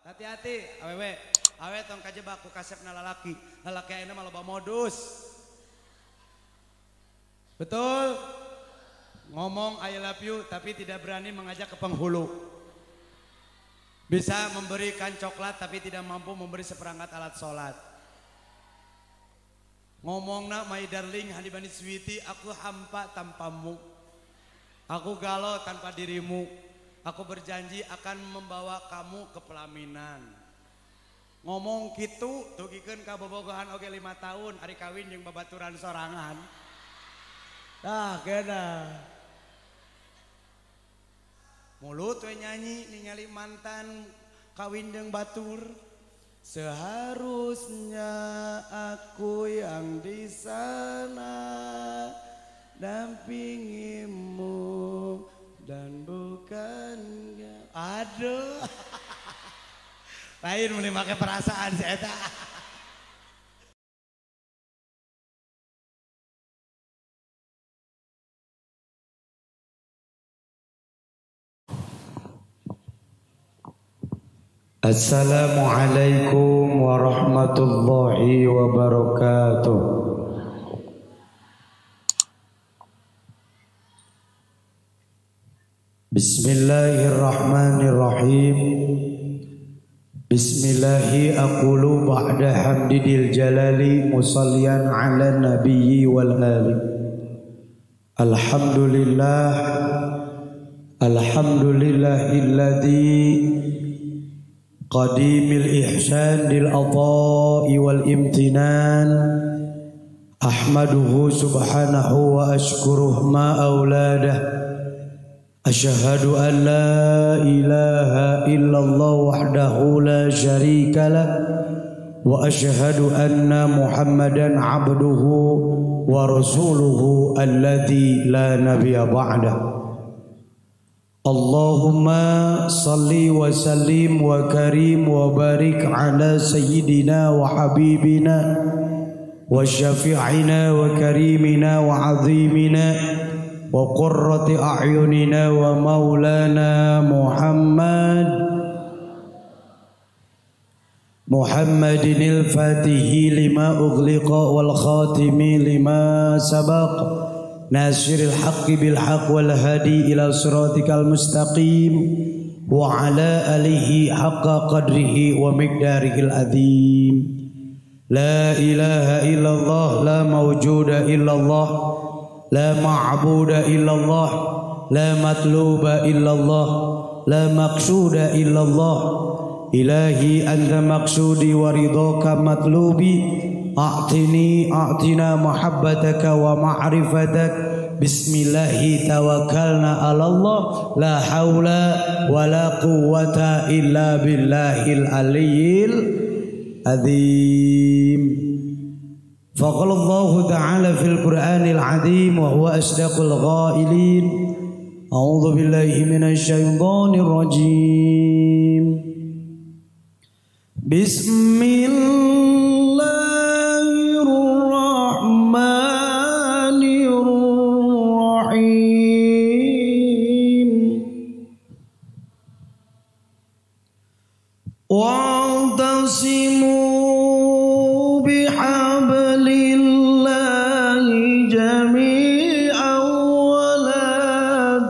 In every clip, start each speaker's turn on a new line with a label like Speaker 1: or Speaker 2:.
Speaker 1: Hati-hati awewe. Awewe tong kajebak ku kasepna lalaki. Lalaki ayeuna mah loba modus. Betul? Ngomong I love you tapi tidak berani mengajak ke penghulu. Bisa memberikan coklat tapi tidak mampu memberi seperangkat alat sholat. Ngomongna my darling, honey bunny sweetie, aku hampa tanpamu. Aku galau tanpa dirimu. Aku berjanji akan membawa kamu ke pelaminan. Ngomong gitu, dugikeun ka bobogohan oge 5 tahun, ari kawin jeung babaturan sorangan. Tah kena. Mulut we nyanyi ningali mantan kawin jeung batur. Seharusnya aku yang di sana dampingimu dan bukan. Aduh. Lain meni make perasaan si eta.
Speaker 2: Assalamualaikum warahmatullahi wabarakatuh. Bismillahirrahmanirrahim. Bismillahi aqulu ba'da hamdidil jalali musallian ala nabiyyi wal ali. Alhamdulillah, alhamdulillahilladzi qadimil ihsan lil ata'i wal imtinan. Ahmaduhu subhanahu wa ashkuruh ma awladah. Ashhadu an la ilaha illallah wahdahu la syarika lah. Wa ashhadu anna muhammadan abduhu wa rasuluhu alladhi la nabiyya ba'dah. Allahumma salli wa sallim wa karim wa barik ala sayyidina wa habibina wa syafi'ina wa karimina wa azimina wa qurrati a'yunina wa maulana Muhammad Muhammadinil fatihi lima ughliqa wal khatimi lima sabaq nasiril haqqi bil haqq wal hadi ila siratikal mustaqim wa ala alihi haqqa qadrihi wa miqdarihil azim. La ilaha illallah, la mawjuda illallah, la ma'buda illallah, la matluba illallah, la maqsuda illallah. Ilahi anta maqsudi wa ridhaka matlubi. A'tini a'tina mahabbataka wa ma'rifatak. Bismillahi tawakkalna 'ala Allah, la haula wa la quwwata illa billahil aliyyil azim. Faqala Allah ta'ala fil Qur'anil 'azim wa huwa asdaqul ghailin. A'udzu billahi minasy syaithanir rajim. Bismillahirrahmanirrahim. Wa'tasimu bihablillahi jami'an wa la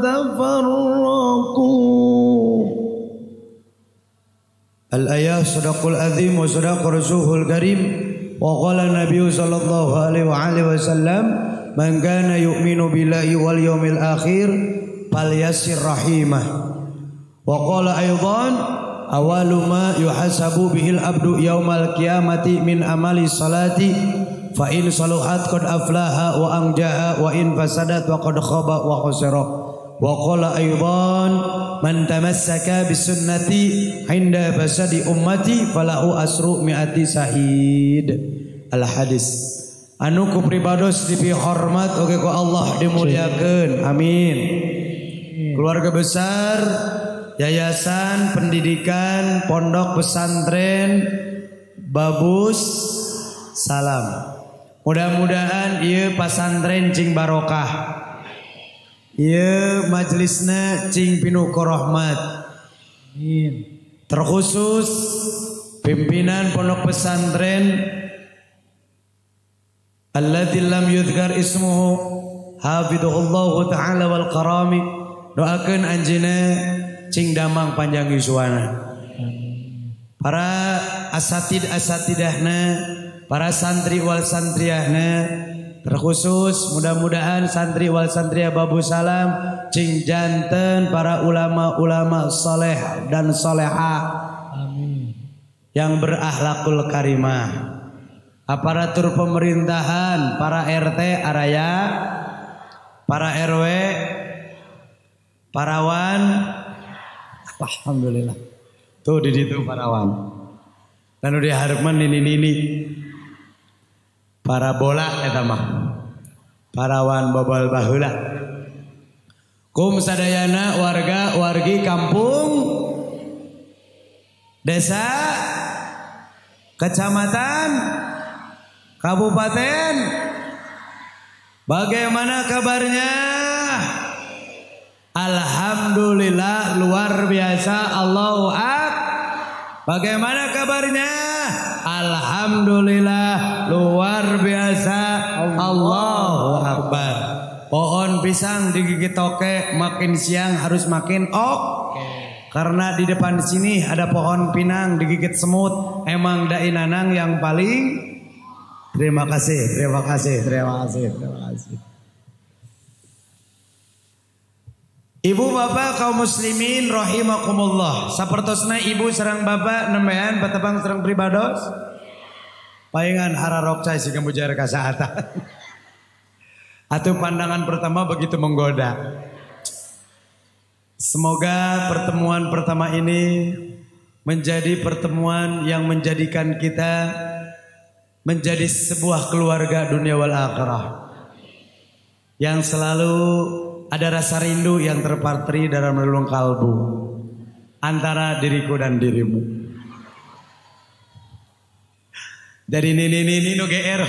Speaker 2: tafarraqu. Al-ayah sadaqul azim wa sadaqa rasulul karim. Wa qala Nabi sallallahu alaihi wa alihi wasallam, man kana yu'minu billahi wal yawmil akhir falyasir rahimah. Wa qala aidan, awalu ma yuhasabu bihil abdu yaumal qiyamati min amali salati fa in saluhat qad aflaha wa anjaha wa in fasadat wa qad khaba wa khasira. Wa qala aidan, man tamassaka bisunnati inda fasadi ummati falahu asru mi'ati sahid. Al hadis. Anu ku pribados dipihormat oge ku Allah dimuliakeun. Amin. Keluarga besar Yayasan Pendidikan Pondok Pesantren Babus Salam. Mudah-mudahan ieu pasantren cing barokah. Ieu majelisna cing pinuh ku rahmat. Amin. Terkhusus pimpinan pondok pesantren alladzi lam yudhkar ismuhu hafidhullahu ta'ala wal karami, doakeun anjeunna cing damang panjang yuswana. Para asatid asatidahna, para santri wal santriahna, terkhusus mudah-mudahan santri wal santriah Babu Salam cing janten para ulama-ulama soleh dan soleha, amin, yang berakhlakul karimah. Aparatur pemerintahan, para RT araya, para RW, parawan, alhamdulillah. Tuh di situ parawan. Dan udah hareupan nini-nini. Para bola eta mah. Parawan bobol baheula. Kum sadayana warga wargi kampung, desa, kecamatan, kabupaten. Bagaimana kabarnya? Alhamdulillah luar biasa. Allahu akbar. Bagaimana kabarnya? Alhamdulillah luar biasa. Allahu akbar. Pohon pisang digigit toke, makin siang harus makin ok. Karena di depan sini ada pohon pinang digigit semut. Emang dai nanang yang paling. Terima kasih, terima kasih, terima kasih, terima kasih. Ibu bapak kaum muslimin rahimakumullah. Sapertosna ibu serang bapak nembean patepang serang pribados. Paingan hararok cai siga mujar kasaata. Atau pandangan pertama begitu menggoda. Semoga pertemuan pertama ini menjadi pertemuan yang menjadikan kita menjadi sebuah keluarga dunia wal akhirah. Yang selalu ada rasa rindu yang terpatri dalam relung kalbu antara diriku dan dirimu. Dari nini nini nu GR.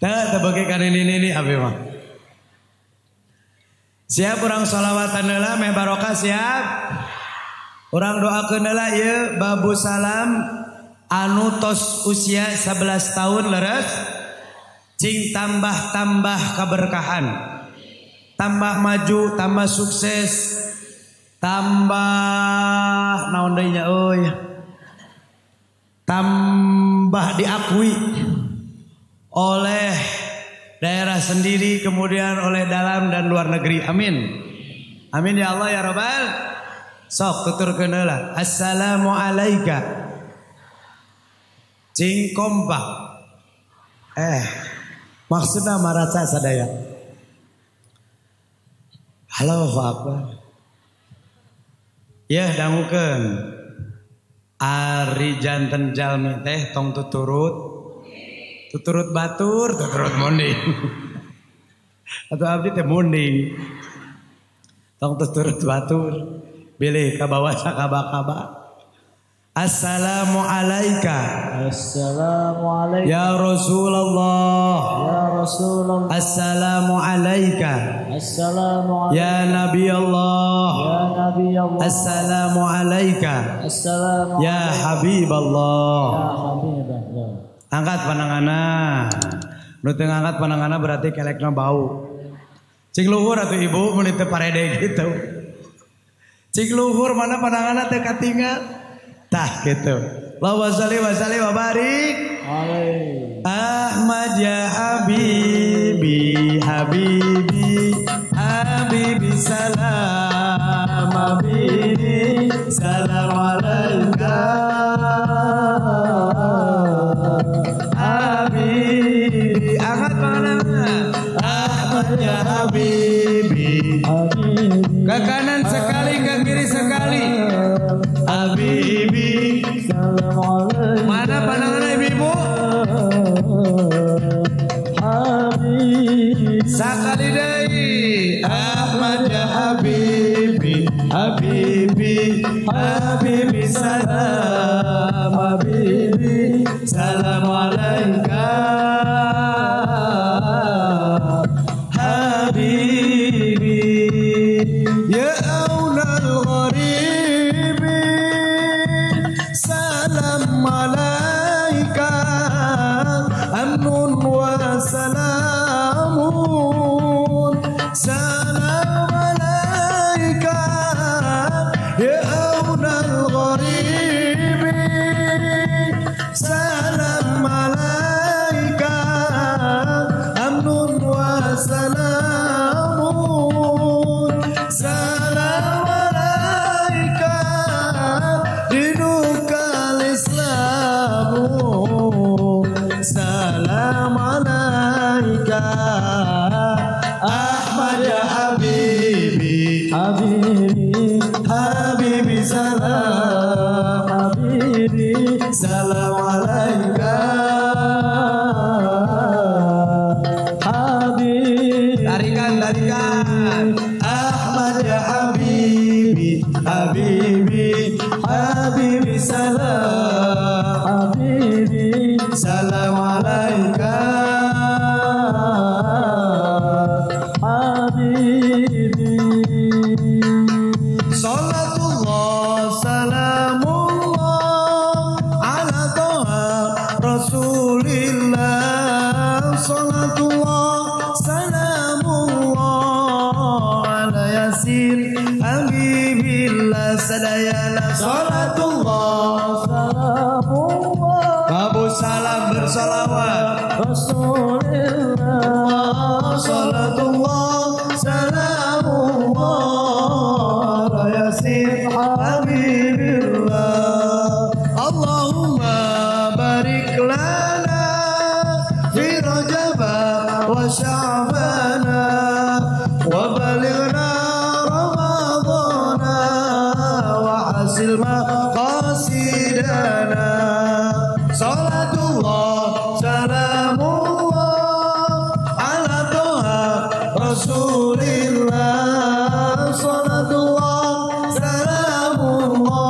Speaker 2: Teu teu ka nini nini abi mah. Siap urang sholawatan heula meh barokah siap. Urang doakeun heula ieu Babu Salam anu tos usia 11 tahun leres. Cing tambah-tambah keberkahan, tambah maju, tambah sukses, tambah naon deui nya euy, tambah diakui oleh daerah sendiri, kemudian oleh dalam dan luar negeri. Amin. Amin ya Allah ya Rabbal. Sok tuturkeun heula. Assalamualaikum. Cing kompak. Maksudnya maraca sadaya. Halo apa? Ya dangukeun. Ari janten jalmi teh tong tuturut. Tuturut batur, tuturut munding. Atau abdi teh munding. Tong tuturut batur. Bilih ka bawah sakaba-kaba. Assalamualaikum.
Speaker 3: Assalamualaikum.
Speaker 2: Ya Rasulullah.
Speaker 3: Ya Rasulullah.
Speaker 2: Assalamualaikum.
Speaker 3: Assalamualaikum.
Speaker 2: Ya Nabi Allah.
Speaker 3: Ya Nabi Allah.
Speaker 2: Assalamualaikum.
Speaker 3: Assalamualaikum.
Speaker 2: Ya Habiballah.
Speaker 3: Ya Habiballah.
Speaker 2: Angkat pandanganna. Nu teu ngangkat pandanganna berarti kelekna bau. Cing luhur atuh ibu mun teu parede gitu. Cing luhur mana pandanganna teu katinggal. Tah gitu. Allahumma sholli wa sallim wa barik
Speaker 3: alaihi.
Speaker 2: Ahmad ya habibi, habibi, habibi salam, habibi salam alaika. Habibi, angkat tangannya. Ahmad ya habibi, habibi. Ke kanan sekali, ke kiri sekali. Habibi, mana pandangan ibu-ibu? Sakali deui. Ahmad ya habibi, habibi, habibi salam, habibi salam alaika. Habibi ya aunal gharibi. Habibi salam alaika Habibi.
Speaker 1: Tarikan tarikan.
Speaker 2: Ahmad ya Habibi Habibi Habibi salam Habibi salam alaika Habibi. Salatullah salamullah ala toha Rasulillah. Salatullah salamullah ala Yasin Habibillah sadayana.
Speaker 1: Salatullah
Speaker 3: salamullah
Speaker 1: Abu salam bersalawat
Speaker 3: Rasulillah.
Speaker 2: Salatullah salamullah ala Yasin Habibillah. Allahumma barik lana fi Rajab wa Sya'bana wa balighna Ramadana wa hasil maqasidana. Salatullah salamullah ala toha Rasulillah. Salatullah salamullah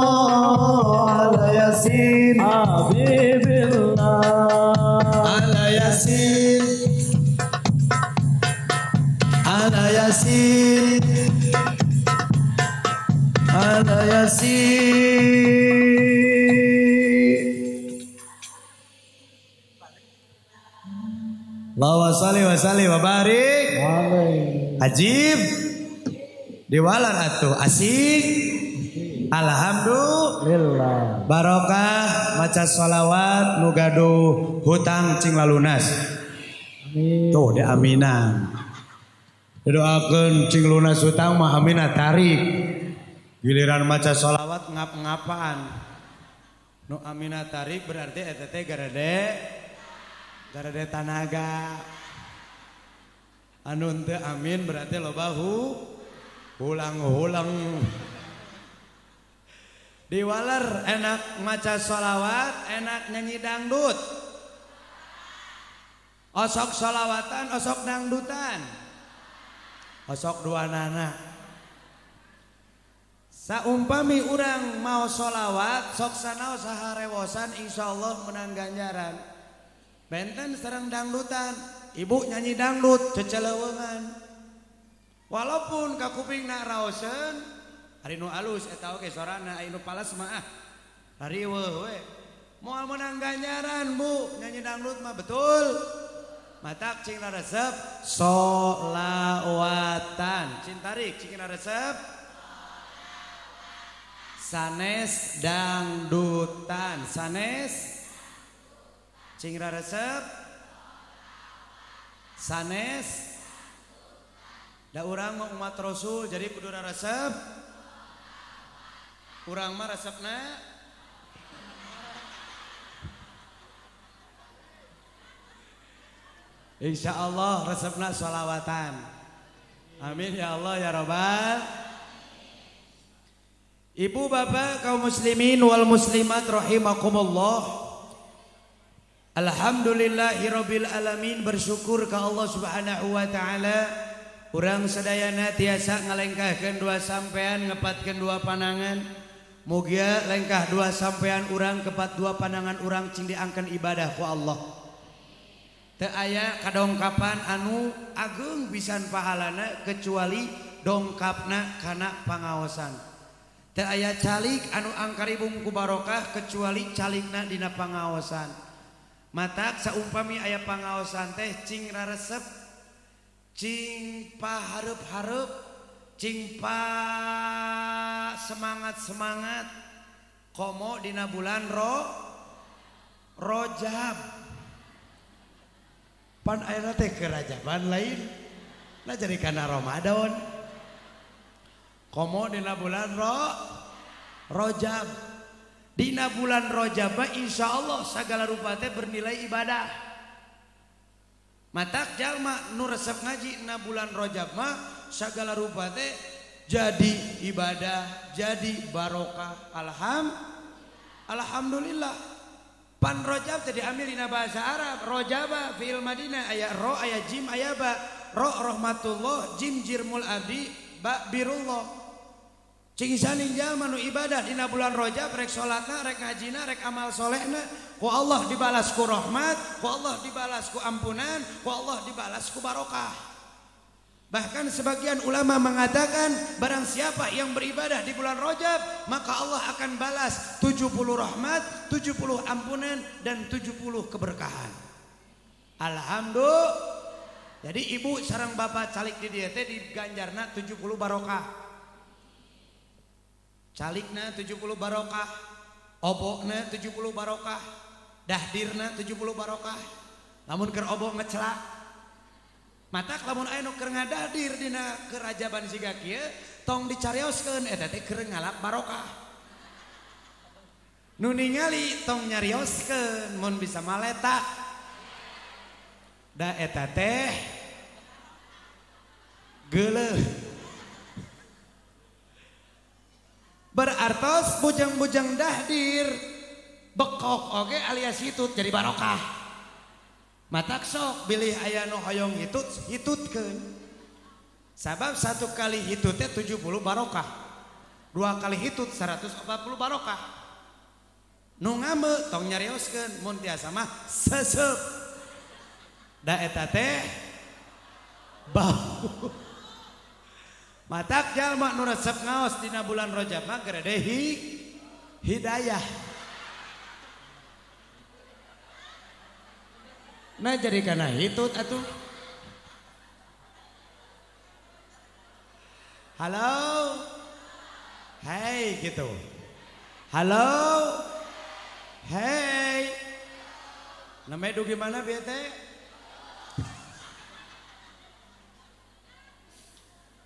Speaker 2: ala Yasin
Speaker 3: Habibillah.
Speaker 1: Ala Yasin ala Yasin ala Yasin. Allahumma sholli wa sallim wa barik. Ajib diwalan atuh asik. Alhamdulillah barokah maca sholawat nu gaduh hutang cing lalunas.
Speaker 3: Amin.
Speaker 1: Tuh di aminan. Didoakeun cing lunas hutang mah amina tarik. Giliran maca sholawat ngap-ngapaan. Nu amina tarik berarti eta teh garede tanaga. Anu teu amin berarti loba hulang-hulang. Diwaler enak maca sholawat, enak nyanyi dangdut. Osok sholawatan, osok dangdutan. Osok dua nana. Saumpami urang mau sholawat, sok sanao saharewosan insyaallah menang ganjaran. Benten sareng dangdutan, ibu nyanyi dangdut cecelewengan. Walaupun kakupingna raoseun, ari nu alus eta oge sorana, ari nu palas mah ah riweuh we. Moal menang ganjaran bu, nyanyi dangdut mah betul. Matak cing resep solawatan. Cing tarik cing resep sanes dangdutan. Sanes cing resep sanes. Da urang mah umat Rasul jadi kudu resep. Urang mah resepna insya Allah resepna sholawatan. Amin ya Allah ya Rabbal. Ibu bapak kaum muslimin wal muslimat rahimakumullah. Alhamdulillahirabbil alamin, bersyukur ke Allah Subhanahu wa taala. Urang sadayana tiasa ngalengkahkeun dua sampean, ngepatkeun dua panangan. Mugia lengkah dua sampean urang kepat dua panangan urang cing diangkeun ibadah ku Allah. Teu aya kadongkapan anu ageung pisan pahalana kecuali dongkapna kana pangaosan. Teu aya calik anu angkaribung ku barokah kecuali calikna dina pangaosan. Matak saumpami aya pangaosan teh cing raresep, cing pahareup-hareup, cing pa semangat-semangat komo dina bulan Rojab. Pan ayeuna teh keur Rajaban lain. Nah jadi kana Ramadan. Komo dina bulan Rojab. Dina bulan Rojab mah insyaallah sagala rupa teh bernilai ibadah. Matak jalma nu resep ngaji na bulan Rojab mah sagala rupa teh jadi ibadah, jadi barokah. Alhamdulillah. Alhamdulillah. Pan Rojab teh diambil dina bahasa Arab, rojaba fi'il Madinah aya ro aya jim aya ba. Ro rahmatullah, jim jirmul abdi, ba birullah. Cing saning jalma nu ibadah dina bulan Rajab rek salatna, rek ngajina, rek amal solehna, ku Allah dibalas ku rahmat, ku Allah dibalas ku ampunan, ku Allah dibalas ku barokah. Bahkan sebagian ulama mengatakan barang siapa yang beribadah di bulan Rajab maka Allah akan balas 70 rahmat, 70 ampunan dan 70 keberkahan. Alhamdulillah. Jadi ibu sareng bapak calik di dieu teh diganjarna 70 barokah. Calikna 70 barokah, obokna 70 barokah, dahdirna 70 barokah. Lamun keur obok ngecelak, matak lamun aya nu keur ngadahdir dina kerajaban siga kieu tong dicarioskeun eta teh keur ngalap barokah. Nu ningali tong nyarioskeun mun bisa maleta. Da eta teh geuleuh. Berartos bujang-bujang dahdir bekok oge alias hitut jadi barokah. Matak sok bilih aya nu hoyong hitut hitutkeun. Sabab satu kali hitut teh 70 barokah. Dua kali hitut 140 barokah. Nu ngame tong nyarioskeun mun tiasa mah seseup. Da eta teh bau. Matak jalma nu resep ngaos dina bulan Rajab mah gerede hidayah. Nah jadi kana hitut atuh. Halo. Hey gitu. Halo. Hey. Namanya dugi mana bieu teh?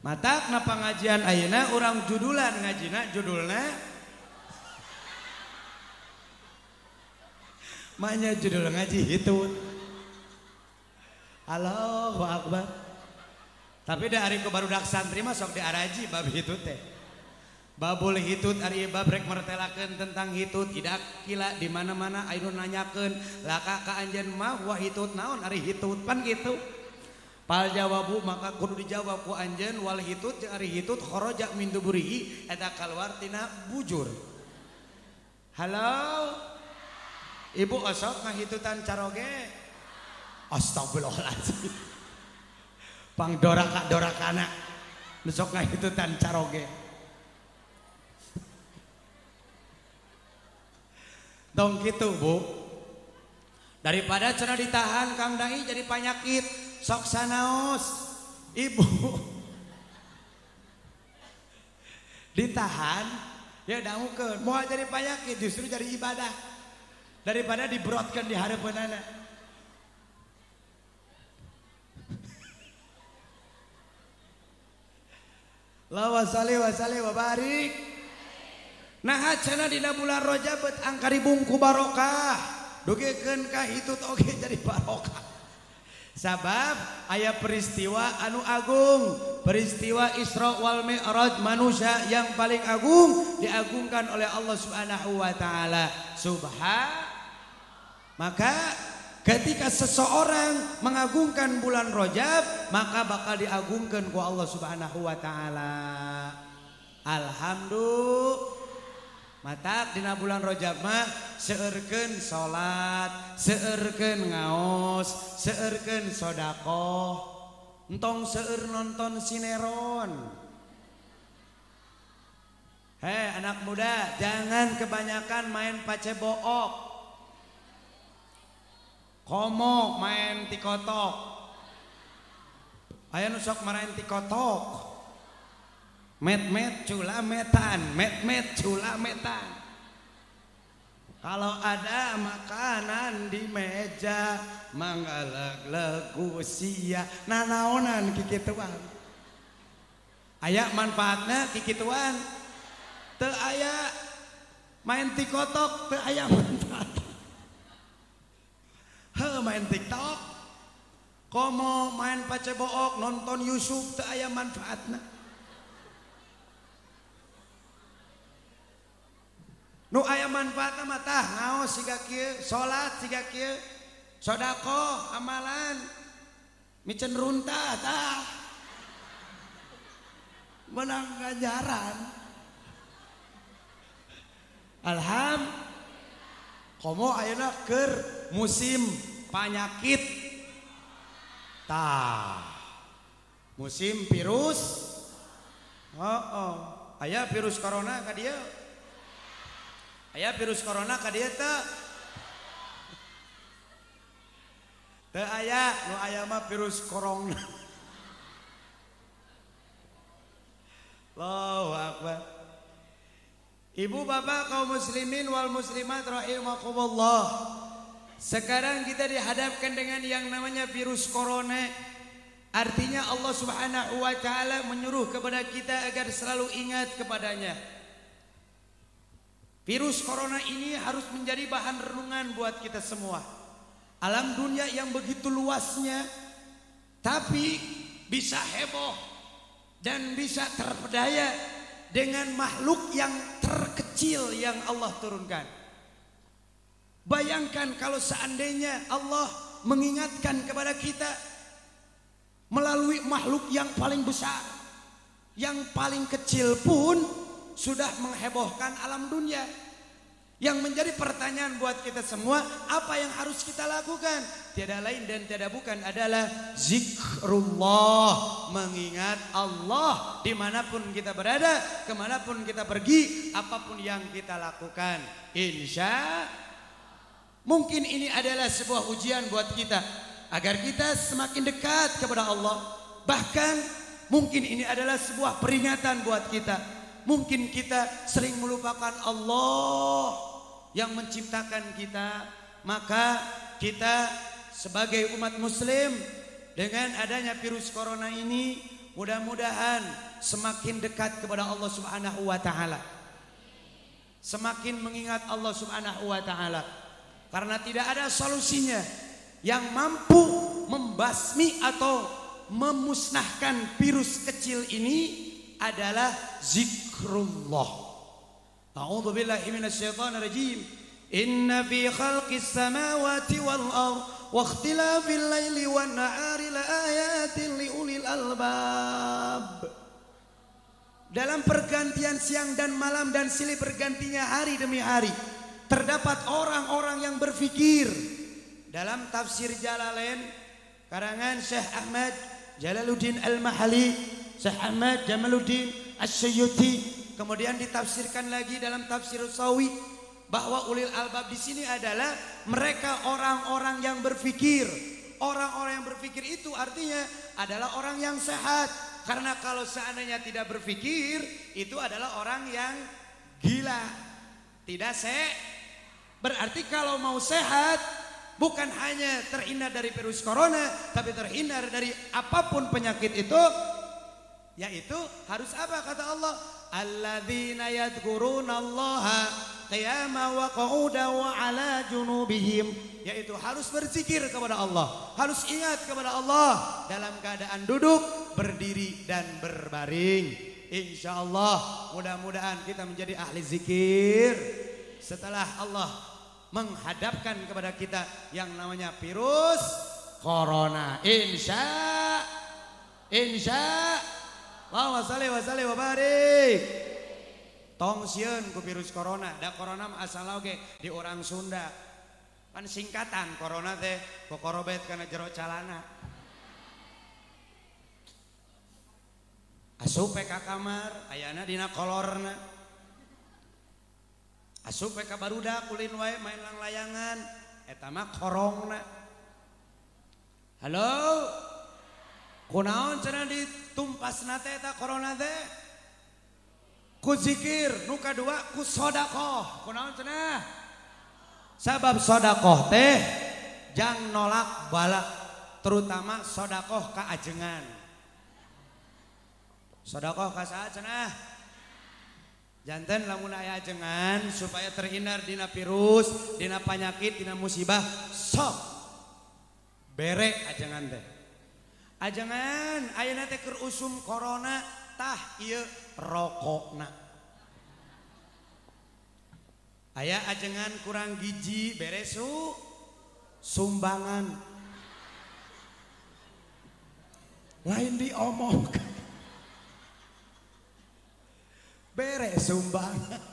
Speaker 1: Matak na pengajian ayeuna urang judulan ngajina judulna manya judul ngaji hitut. Allahu Akbar. Tapi da ari ku barudak santri mah sok diaraji bab hitut teh. Babul hitut ari bab rek mertelakeun tentang hitut tidak kila di mana-mana aya nu nanyakeun laka ka anjeun mah wa hitut naon ari hitut pan kitu. Pal jawabu maka kudu dijawab ku anjeun wal hitut jeung ari hitut kharaja min duburihi eta kaluar tina bujur. Halo. Ibu osok ngahitutan caroge. Astagfirullahaladzim. Pang doraka dorakana nu sok ngahitutan caroge. Tong kitu Bu. Daripada cenah ditahan Kang Dai jadi panyakit. Sok sanaos ibu ditahan ya dangukeun moal jadi panyakit justru jadi ibadah daripada dibrotkeun di hareupeunana. La wasali wasali wa barik. Nah cenah dina bulan Rajab angkari bungku barokah dugikeun ka hitut oge jadi barokah. Sabab aya peristiwa anu agung, peristiwa Isra wal Mi'raj manusia yang paling agung diagungkan oleh Allah Subhanahu wa taala. Subhan. Maka ketika seseorang mengagungkan bulan Rajab, maka bakal diagungkan ku Allah Subhanahu wa taala. Alhamdulillah. Matak dina bulan Rajab mah seueurkeun salat, seueurkeun ngaos, seueurkeun sedekah, entong seueur nonton sinetron. Hei anak muda, jangan kebanyakan main pacebook. Komo main tikotok. Aya nu sok maraen tikotok. Met-met culametan, met-met culametan. Kalau ada makanan di meja, manggaleg-legu sia, nanaonan kikituan. Aya manfaatna kikituan. Teu aya main tikotok, teu aya manfaat. Heuh main TikTok, komo main pacebook, nonton Yusuf teu aya manfaatna. Nu aya manfaatna mah tah ngaos siga kieu, salat siga kieu, sedekah, amalan, micen runtah tah. Menang ganjaran. Alhamdulillah. Komo ayeuna keur musim panyakit. Tah. Musim virus. Heeh. Aya virus corona ka dieu. Aya virus corona ka dieu teu? Teu aya, nu aya mah virus corona. Allahu akbar. Ibu bapak kaum muslimin wal muslimat rahimakumullah. Sekarang kita dihadapkan dengan yang namanya virus corona. Artinya Allah Subhanahu wa taala menyuruh kepada kita agar selalu ingat kepadanya. Virus corona ini harus menjadi bahan renungan buat kita semua. Alam dunia yang begitu luasnya, tapi bisa heboh dan bisa terpedaya dengan makhluk yang terkecil yang Allah turunkan. Bayangkan kalau seandainya Allah mengingatkan kepada kita melalui makhluk yang paling besar, yang paling kecil pun sudah menghebohkan alam dunia. Yang menjadi pertanyaan buat kita semua, apa yang harus kita lakukan? Tiada lain dan tiada bukan adalah zikrullah, mengingat Allah dimanapun kita berada, kemanapun kita pergi, apapun yang kita lakukan. Insya mungkin ini adalah sebuah ujian buat kita agar kita semakin dekat kepada Allah. Bahkan mungkin ini adalah sebuah peringatan buat kita. Mungkin kita sering melupakan Allah yang menciptakan kita. Maka kita sebagai umat muslim dengan adanya virus corona ini mudah-mudahan semakin dekat kepada Allah Subhanahu wa taala. Semakin mengingat Allah Subhanahu wa taala. Karena tidak ada solusinya yang mampu membasmi atau memusnahkan virus kecil ini adalah zikrullah. A'udzu billahi minasyaitonir rajim. Inna fi khalqis samawati wal ard wa ikhtilafil laili wan nahari laayatin liulil albab. Dalam pergantian siang dan malam dan silih bergantinya hari demi hari, terdapat orang-orang yang berfikir. Dalam tafsir Jalalain karangan Syekh Ahmad Jalaluddin Al-Mahali, Syekh Ahmad Jamaluddin Asy-Suyuti, kemudian ditafsirkan lagi dalam tafsir Sawi bahwa ulil albab di sini adalah mereka orang-orang yang berfikir. Orang-orang yang berfikir itu artinya adalah orang yang sehat. Karena kalau seandainya tidak berfikir, itu adalah orang yang gila, tidak sehat. Berarti kalau mau sehat, bukan hanya terhindar dari virus corona, tapi terhindar dari apapun penyakit itu, yaitu harus apa kata Allah? Alladzina yadhkurunallaha qiyaman wa qu'udan wa ala junubihim, yaitu harus berzikir kepada Allah, harus ingat kepada Allah dalam keadaan duduk, berdiri dan berbaring. Insyaallah mudah-mudahan kita menjadi ahli zikir setelah Allah menghadapkan kepada kita yang namanya virus corona. Insya Allahumma sholli wa sallim wa barik. Tong sieun ku virus corona, da corona mah asal oge di orang Sunda. Kan singkatan corona teh kokorobet kana jero calana. Asup ka kamar, ayana dina kolorna. Asup ka barudak ulin wae main langlayangan, eta mah korongna. Halo? Kunaon cenah ditumpasna teh eta corona teh? Ku zikir, nu kadua ku sedekah. Kunaon cenah? Sabab sedekah teh jang nolak bala, terutama sedekah ka ajengan. Sedekah ka saha cenah? Janten lamun aya ajengan supaya terhindar dina virus, dina panyakit, dina musibah, sok bere ajengan teh. Ajengan ayeuna teh keur usum corona tah ieu rokokna. Aya ajengan kurang gizi beresu sumbangan. Lain diomong. Beres sumbangan.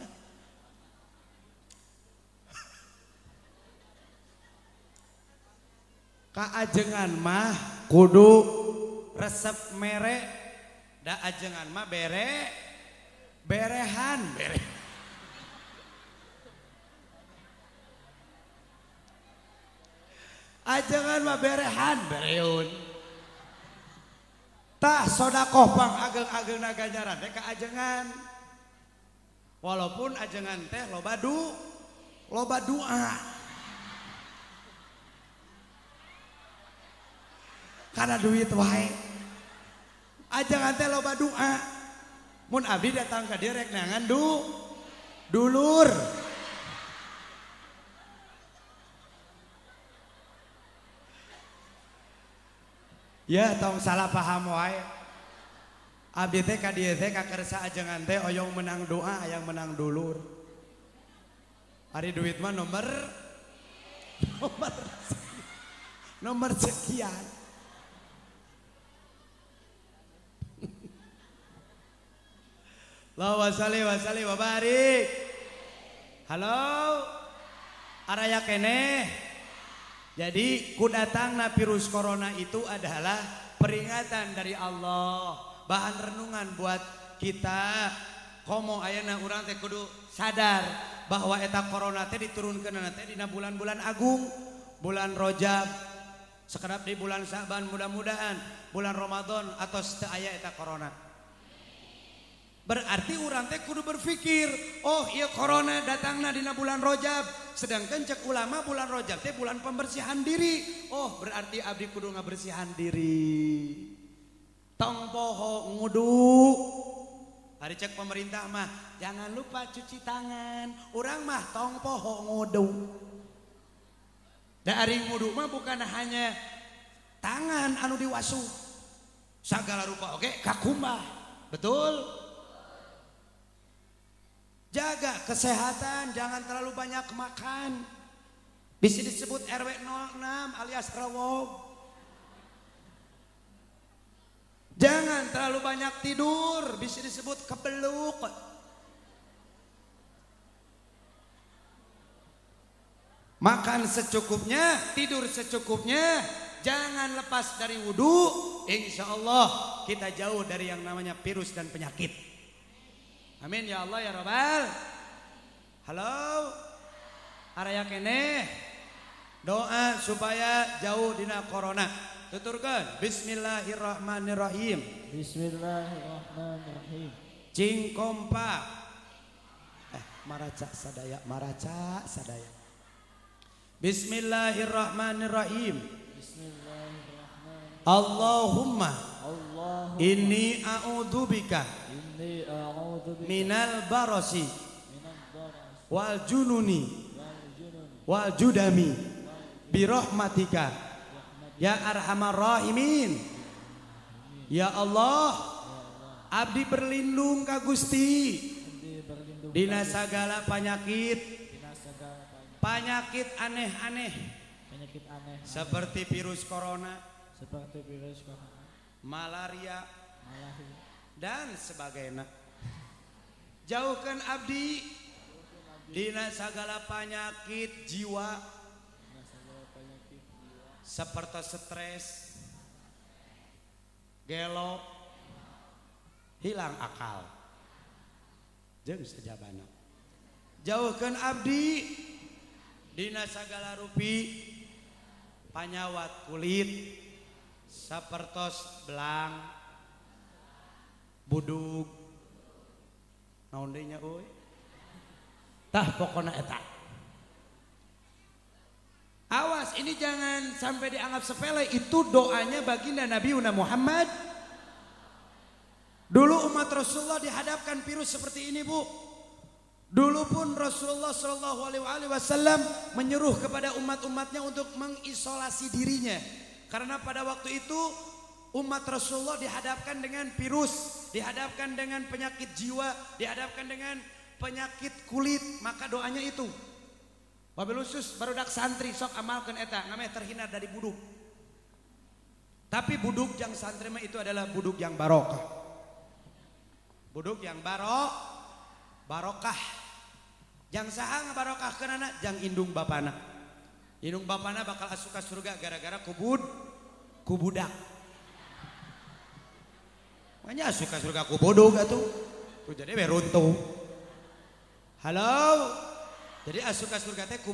Speaker 1: Kaajengan mah kudu resep mere, da ajengan mah bere berehan bere. Ajengan mah berehan bereun. Tah sodakoh pang ageng-ageng ganjaran teh ka ajengan. Walaupun ajengan teh loba loba doa. Karena duit wae. Ajengan teh loba doa. Mun abdi datang ka dieu rek neangan dulur. Ya tong salah paham wae. Abdi teh ka dieu teh ka kersa ajengan teh oyong menang doa hayang menang dulur. Ari duit mah nomor sekian. Allahumma sholli wa sallim wa barik. Halo. Araya keneh. Jadi kudatangna virus corona itu adalah peringatan dari Allah, bahan renungan buat kita. Komo ayeuna urang teh kudu sadar bahwa eta corona teh diturunkeun teh dina bulan-bulan agung, bulan Rajab, sekedap di bulan Sa'ban, mudah-mudahan bulan Ramadan atau teu aya eta corona. Berarti urang teh kudu berpikir, oh iya corona datangna dina bulan Rajab, sedangkan cek ulama bulan Rajab teh bulan pembersihan diri. Oh berarti abdi kudu ngabersihan diri. Tong poho ngudu. Hari cek pemerintah mah jangan lupa cuci tangan. Urang mah tong poho ngudu. Da ari ngudu mah bukan hanya tangan anu diwasu. Sagala rupa oge kakumbah. Betul? Jaga kesehatan, jangan terlalu banyak makan. Bisa disebut RW 06 alias rewog. Jangan terlalu banyak tidur, bisa disebut kebeluk. Makan secukupnya, tidur secukupnya, jangan lepas dari wudu. Insya Allah kita jauh dari yang namanya virus dan penyakit. Amin ya Allah ya Rabbal. Halo. Araya keneh. Doa supaya jauh dina corona. Tuturkan bismillahirrahmanirrahim.
Speaker 3: Bismillahirrahmanirrahim.
Speaker 1: Cing kompak. Maraca sadaya, maraca sadaya. Bismillahirrahmanirrahim.
Speaker 3: Bismillahirrahmanirrahim.
Speaker 1: Allahumma inni a'udzubika minal barosi wal jununi wal judami birahmatika ya arhamar rahimin. Ya Allah, abdi berlindung ka Gusti dina sagala penyakit, penyakit aneh-aneh seperti virus corona, malaria, dan sebagainya. Jauhkan abdi dina sagala penyakit jiwa seperti stres, gelo, hilang akal, jeung sajabana. Jauhkan abdi dina sagala rupi panyawat kulit sapertos belang, budug, naon deui nya euy? Tah pokona eta. Awas, ini jangan sampai dianggap sepele. Itu doanya baginda Nabi Muhammad. Dulu umat Rasulullah dihadapkan virus seperti ini, Bu. Dulu pun Rasulullah Shallallahu Alaihi Wasallam menyuruh kepada umat-umatnya untuk mengisolasi dirinya. Karena pada waktu itu umat Rasulullah dihadapkan dengan virus, dihadapkan dengan penyakit jiwa, dihadapkan dengan Penyakit kulit, maka doanya itu. Wabil khusus barudak santri sok amalkeun eta, namanya terhindar dari buduk. Tapi buduk yang santri mah itu adalah buduk yang barokah. Buduk yang barokah. Jang saha ngabarokahkeunana? Jang indung bapana. Indung bapana bakal asup ka surga gara-gara kubudak. Makanya asup ka surga kubuduk atuh. Tuh jadi we runtuh. Halo. Jadi asup ka surga teh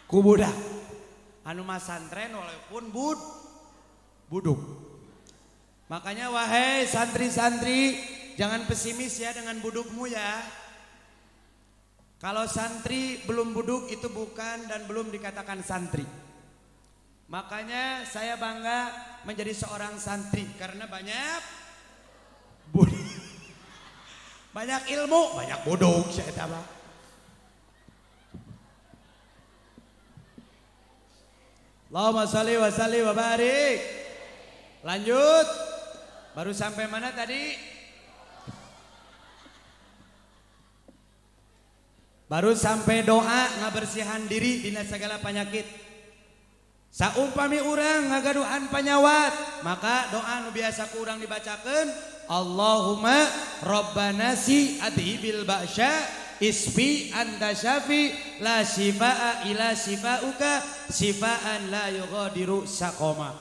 Speaker 1: kubudak. Anu masantren walaupun buduk. Makanya wahai santri-santri, jangan pesimis ya dengan budukmu ya. Kalau santri belum buduk itu bukan dan belum dikatakan santri. Makanya saya bangga menjadi seorang santri karena banyak buduk. Banyak ilmu, banyak buduk saya tahu. Allahumma sholli wa sallim wa barik. Lanjut. Baru sampai mana tadi? Baru sampai doa ngabersihan diri dina segala penyakit. Saumpami urang ngagaduhan panyawat, maka doa nu biasa ku urang dibacakeun, Allahumma rabbana si adhibil ba'sya isfi anta syafi la shifaa ila shifauka shifaan la yughadiru saqama.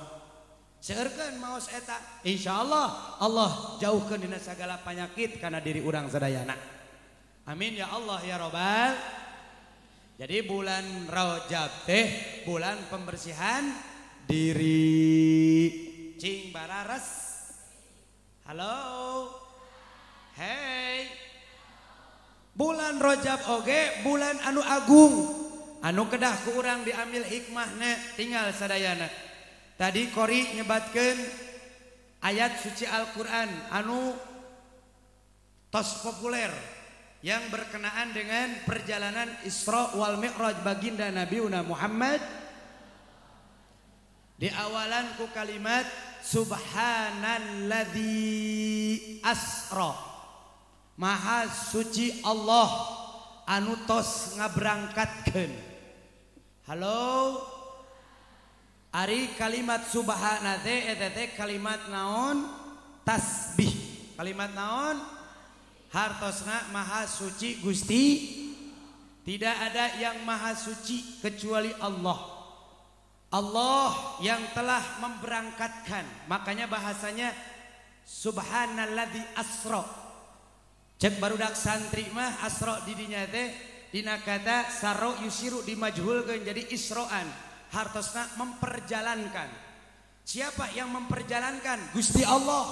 Speaker 1: Seueurkeun maos eta, insyaallah Allah jauhkeun dina sagala penyakit kana diri urang sadayana. Amin ya Allah ya Robbal. Jadi bulan Rajab teh bulan pembersihan diri. Cing barares. Halo. Hey. Bulan Rajab oge bulan anu agung. Anu kedah ku urang diambil hikmahna tinggal sadayana. Tadi Qori nyebatkeun ayat suci Al-Qur'an anu tos populer yang berkenaan dengan perjalanan Isra wal Mi'raj baginda Nabi Muhammad. Di awalan ku kalimat subhanalladzi asra, maha suci Allah anu tos ngaberangkatkeun. Halo. Ari kalimat subhana teh eta teh kalimat naon? Tasbih. Kalimat naon? Hartosna maha suci Gusti, tidak ada yang maha suci kecuali Allah. Allah yang telah memberangkatkan. Makanya bahasanya subhanalladzi asra. Cek barudak santri mah asra didinya teh dina kata saro yusiru dimajhulkeun jadi isroan. Hartosna memperjalankan. Siapa yang memperjalankan? Gusti Allah.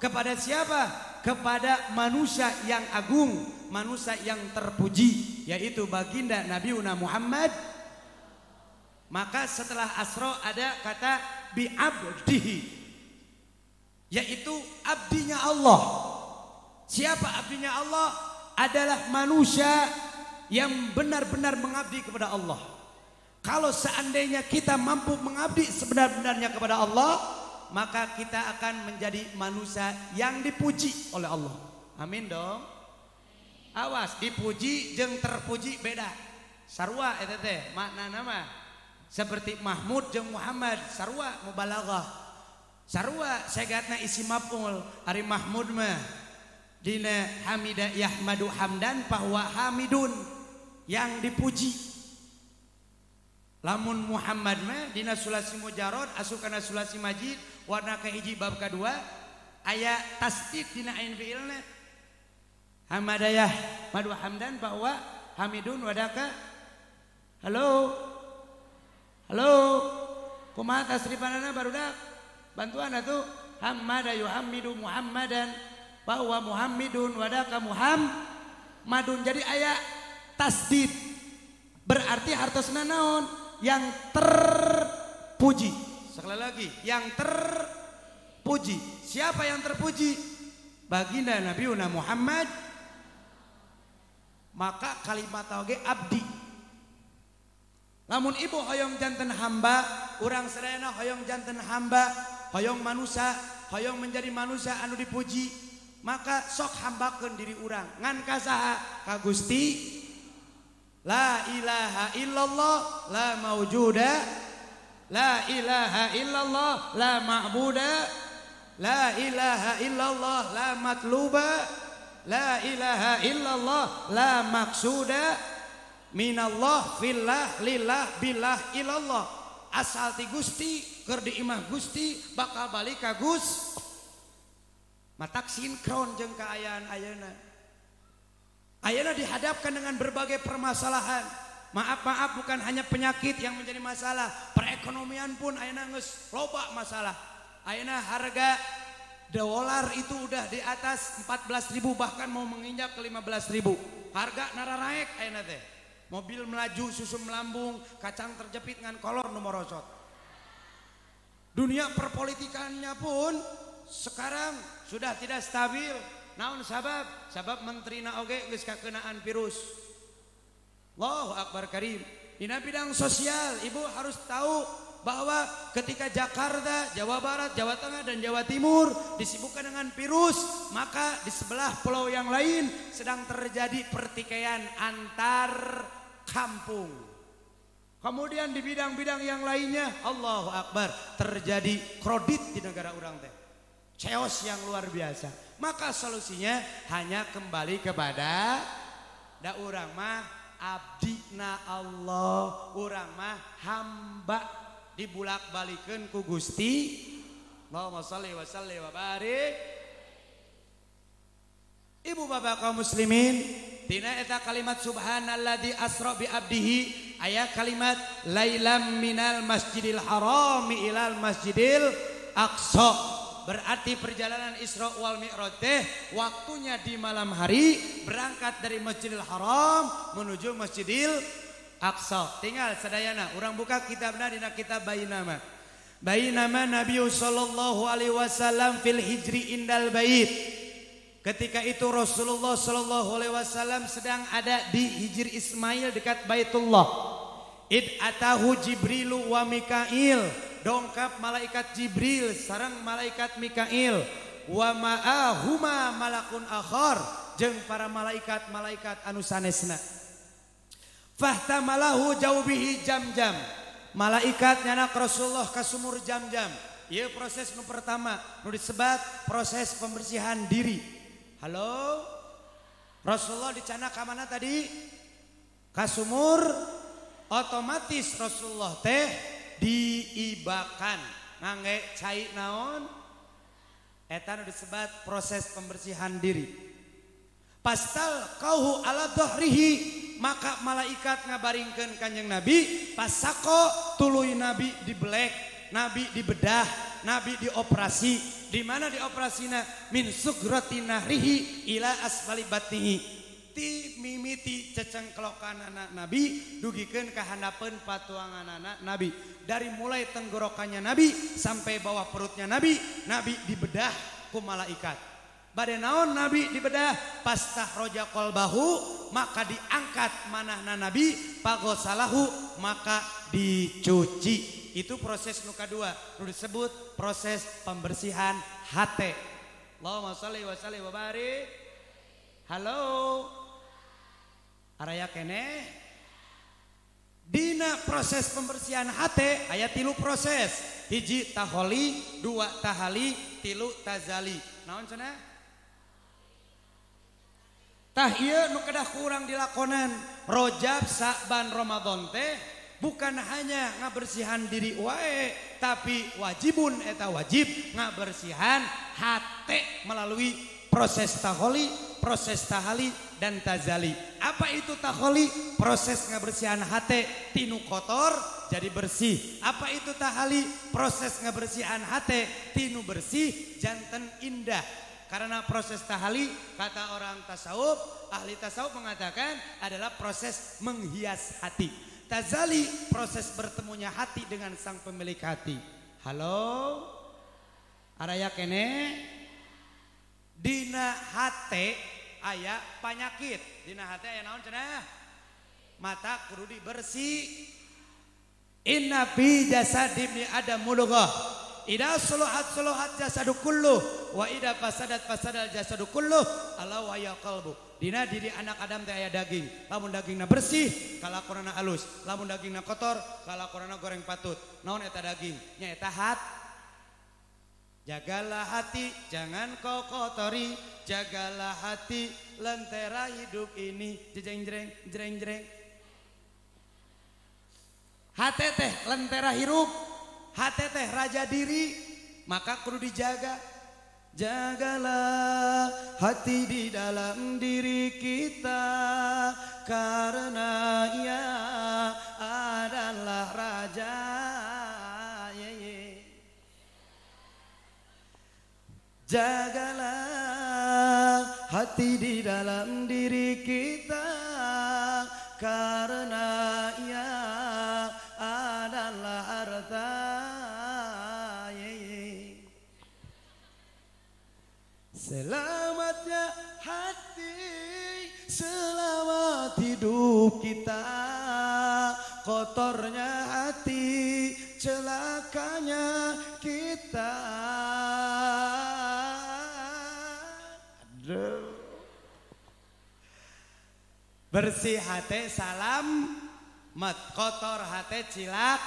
Speaker 1: Kepada siapa? Kepada manusia yang agung, manusia yang terpuji, yaitu baginda Nabi Muhammad. Maka setelah asra ada kata bi'abdihi, yaitu abdinya Allah. Siapa abdinya Allah? Adalah manusia yang benar-benar mengabdi kepada Allah. Kalau seandainya kita mampu mengabdi sebenar-benarnya kepada Allah, maka kita akan menjadi manusia yang dipuji oleh Allah. Amin dong. Awas, dipuji jeung terpuji beda. Sarua eta teh maknana mah. Seperti Mahmud jeung Muhammad, sarua mubalaghah. Sarua segatna isi maf'ul. Ari Mahmud mah dina hamida yahmadu hamdan bahwa hamidun, yang dipuji. Lamun Muhammad mah dina sulasi mujarad asup kana sulasi majid warna kahiji bab kadua aya tasdid dina ain fiilna. Hamadayah madu hamdan bahwa hamidun wadaka. Halo. Halo. Kumaha tasrifanana barudak? Bantuan atuh. Hamada yuhammidu Muhammadan bahwa Muhammidun wadaka Muhammadun. Jadi aya tasdid. Berarti hartosna naon? Yang terpuji. Sekali lagi, yang terpuji. Siapa yang terpuji? Baginda Nabi Muhammad. Maka kalimat oge abdi. Lamun ibu hoyong janten hamba, urang sadayana hoyong janten hamba, hoyong manusia, hoyong menjadi manusia anu dipuji. Maka sok hambakeun diri urang ngan ka saha? Ka Gusti. La ilaha illallah la maujuda, la ilaha illallah la ma'buda, la ilaha illallah la matluba, la ilaha illallah la maksuda, minallah fillah lillah billah ilallah. Asal ti Gusti keur di imah Gusti bakal balik ka Gus. Matak sinkron jeung kaayaan ayeuna. Ayeuna dihadapkan dengan berbagai permasalahan. Maaf-maaf, bukan hanya penyakit yang menjadi masalah, perekonomian pun ayeuna geus loba masalah. Ayeuna harga dolar itu udah di atas 14.000, bahkan mau menginjak ke 15.000. Harga nararaek ayeuna teh. Mobil melaju, susu melambung, kacang terjepit ngan kolor nu morosot. Dunia perpolitikannya pun sekarang sudah tidak stabil. Naon sabab? Sabab menterina oge geus kakenaan virus. Allahu akbar karim. Dina bidang sosial, ibu harus tahu bahwa ketika Jakarta, Jawa Barat, Jawa Tengah dan Jawa Timur disibukkan dengan virus, maka di sebelah pulau yang lain sedang terjadi pertikaian antar kampung. Kemudian di bidang-bidang yang lainnya, Allahu akbar, terjadi kredit di negara urang teh. Chaos yang luar biasa. Maka solusinya hanya kembali kepada da urang mah abdina Allah, urang mah hamba dibulak-balikeun ku Gusti. Allahumma shalli wa salli wa barik. Ibu bapak kaum muslimin, tina eta kalimat subhanalladzi asra bi abdihi aya kalimat lailam minal masjidil harami ilal masjidil aqsa. Berarti perjalanan Isra wal Mi'raj teh waktunya di malam hari, berangkat dari Masjidil Haram menuju Masjidil Aqsa. Tinggal sadayana urang buka kitabna dina kitab Bainama. Bainama Nabi sallallahu alaihi wasallam fil hijri indal bait. Ketika itu Rasulullah sallallahu alaihi wasallam sedang ada di Hijr Ismail dekat Baitullah. Id atahu Jibrilu wa Mikail. Dongkap malaikat Jibril sareng malaikat Mikail, wa ma'ahuma malakun akhar jeung para malaikat-malaikat anu sanesna. Fahtamalahu jaubihi jam-jam. Malaikat nyanak Rasulullah ka sumur jam-jam. Ieu proses nu pertama nu disebat proses pembersihan diri. Halo? Rasulullah dicanak ka mana tadi? Ka sumur. Otomatis Rasulullah teh diibakan ngangge cai naon eta nu disebat proses pembersihan diri. Pastal kauhu ala dhahrihi, maka malaikat ngabaringkeun kanjeng Nabi, pasako tuluy Nabi dibelek, Nabi dibedah, Nabi dioperasi. Di mana dioperasina? Min sugrati nahrihi ila asfali batnihi. Ti mimiti cecengklokan anak Nabi dugikeun ka handapeun patuangan anak Nabi. Dari mulai tenggorokannya Nabi sampai bawah perutnya Nabi, Nabi dibedah ku malaikat. Bade naon Nabi dibedah? Pastahroja qalbahu, maka diangkat manahna Nabi, pagosalahu, maka dicuci. Itu proses nu kadua, nu disebut proses pembersihan hate. Allahumma shalli wa sallim wa barik. Halo. Araya keneh. Dina proses pembersihan hate aya tilu proses. Hiji taholi, dua tahali, tilu tazali. Naon cenah? Tah ieu nu kedah kurang dilakonan. Rojab, Sa'ban, Ramadan teh bukan hanya ngabersihan diri wae, tapi wajibun eta wajib ngabersihan hate melalui proses taholi, proses tahali dan tazali. Apa itu taholi? Proses ngabersihan hate tinu kotor jadi bersih. Apa itu tahali? Proses ngabersihan hate tinu bersih janten indah. Karena proses tahali, kata orang tasawuf, ahli tasawuf mengatakan adalah proses menghias hati. Tazali, proses bertemunya hati dengan sang pemilik hati. Halo? Araya kene? Dina hate aya panyakit. Dina hate aya naon cenah? Mata kudu dibersih. Inna fi jasadi ibni adam mudghah. Ida suluhat suluhat jasadu kulluh wa ida fasadat fasadal jasadu kulluh ala wa ya qalbu. Dina diri anak Adam teh aya daging. Lamun dagingna bersih kalakonana alus, lamun dagingna kotor kalakonana goreng patut. Naon eta daging? Nya eta hat. Jagalah hati, jangan kau kotori. Jagalah hati, lentera hidup ini. Jejeng jreng jreng jreng. Hati teh lentera hirup, hati teh raja diri, maka kudu dijaga. Jagalah hati di dalam diri kita, karena ia adalah raja. Jagalah hati di dalam diri kita, karena ia adalah harta. Selamatnya hati, selamat hidup kita. Kotornya hati, celakanya kita. Aduh. Bersih hati salam mat, kotor hati cilak.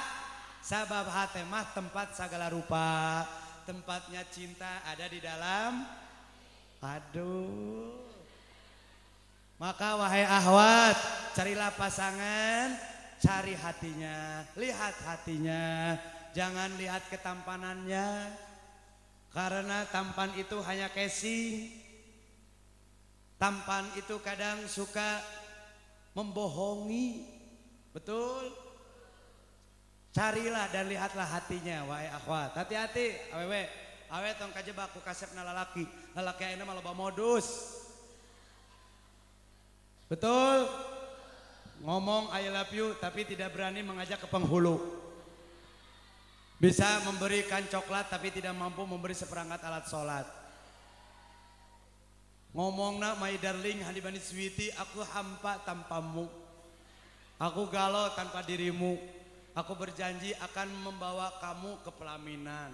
Speaker 1: Sabab hati mah tempat segala rupa. Tempatnya cinta ada di dalam. Aduh. Maka wahai ahwat, carilah pasangan, cari hatinya, lihat hatinya, jangan lihat ketampanannya. Karena tampan itu hanya casing. Tampan itu kadang suka membohongi. Betul? Carilah dan lihatlah hatinya wahai akhwat. Hati-hati awewe. Awewe tong kajebak ku kasepna lalaki. Lalaki ayeuna mah loba modus. Betul? Ngomong I love you tapi tidak berani mengajak ke penghulu. Bisa memberikan coklat tapi tidak mampu memberi seperangkat alat sholat. Ngomongna my darling honey bunny sweetie, aku hampa tanpamu. Aku galau tanpa dirimu. Aku berjanji akan membawa kamu ke pelaminan.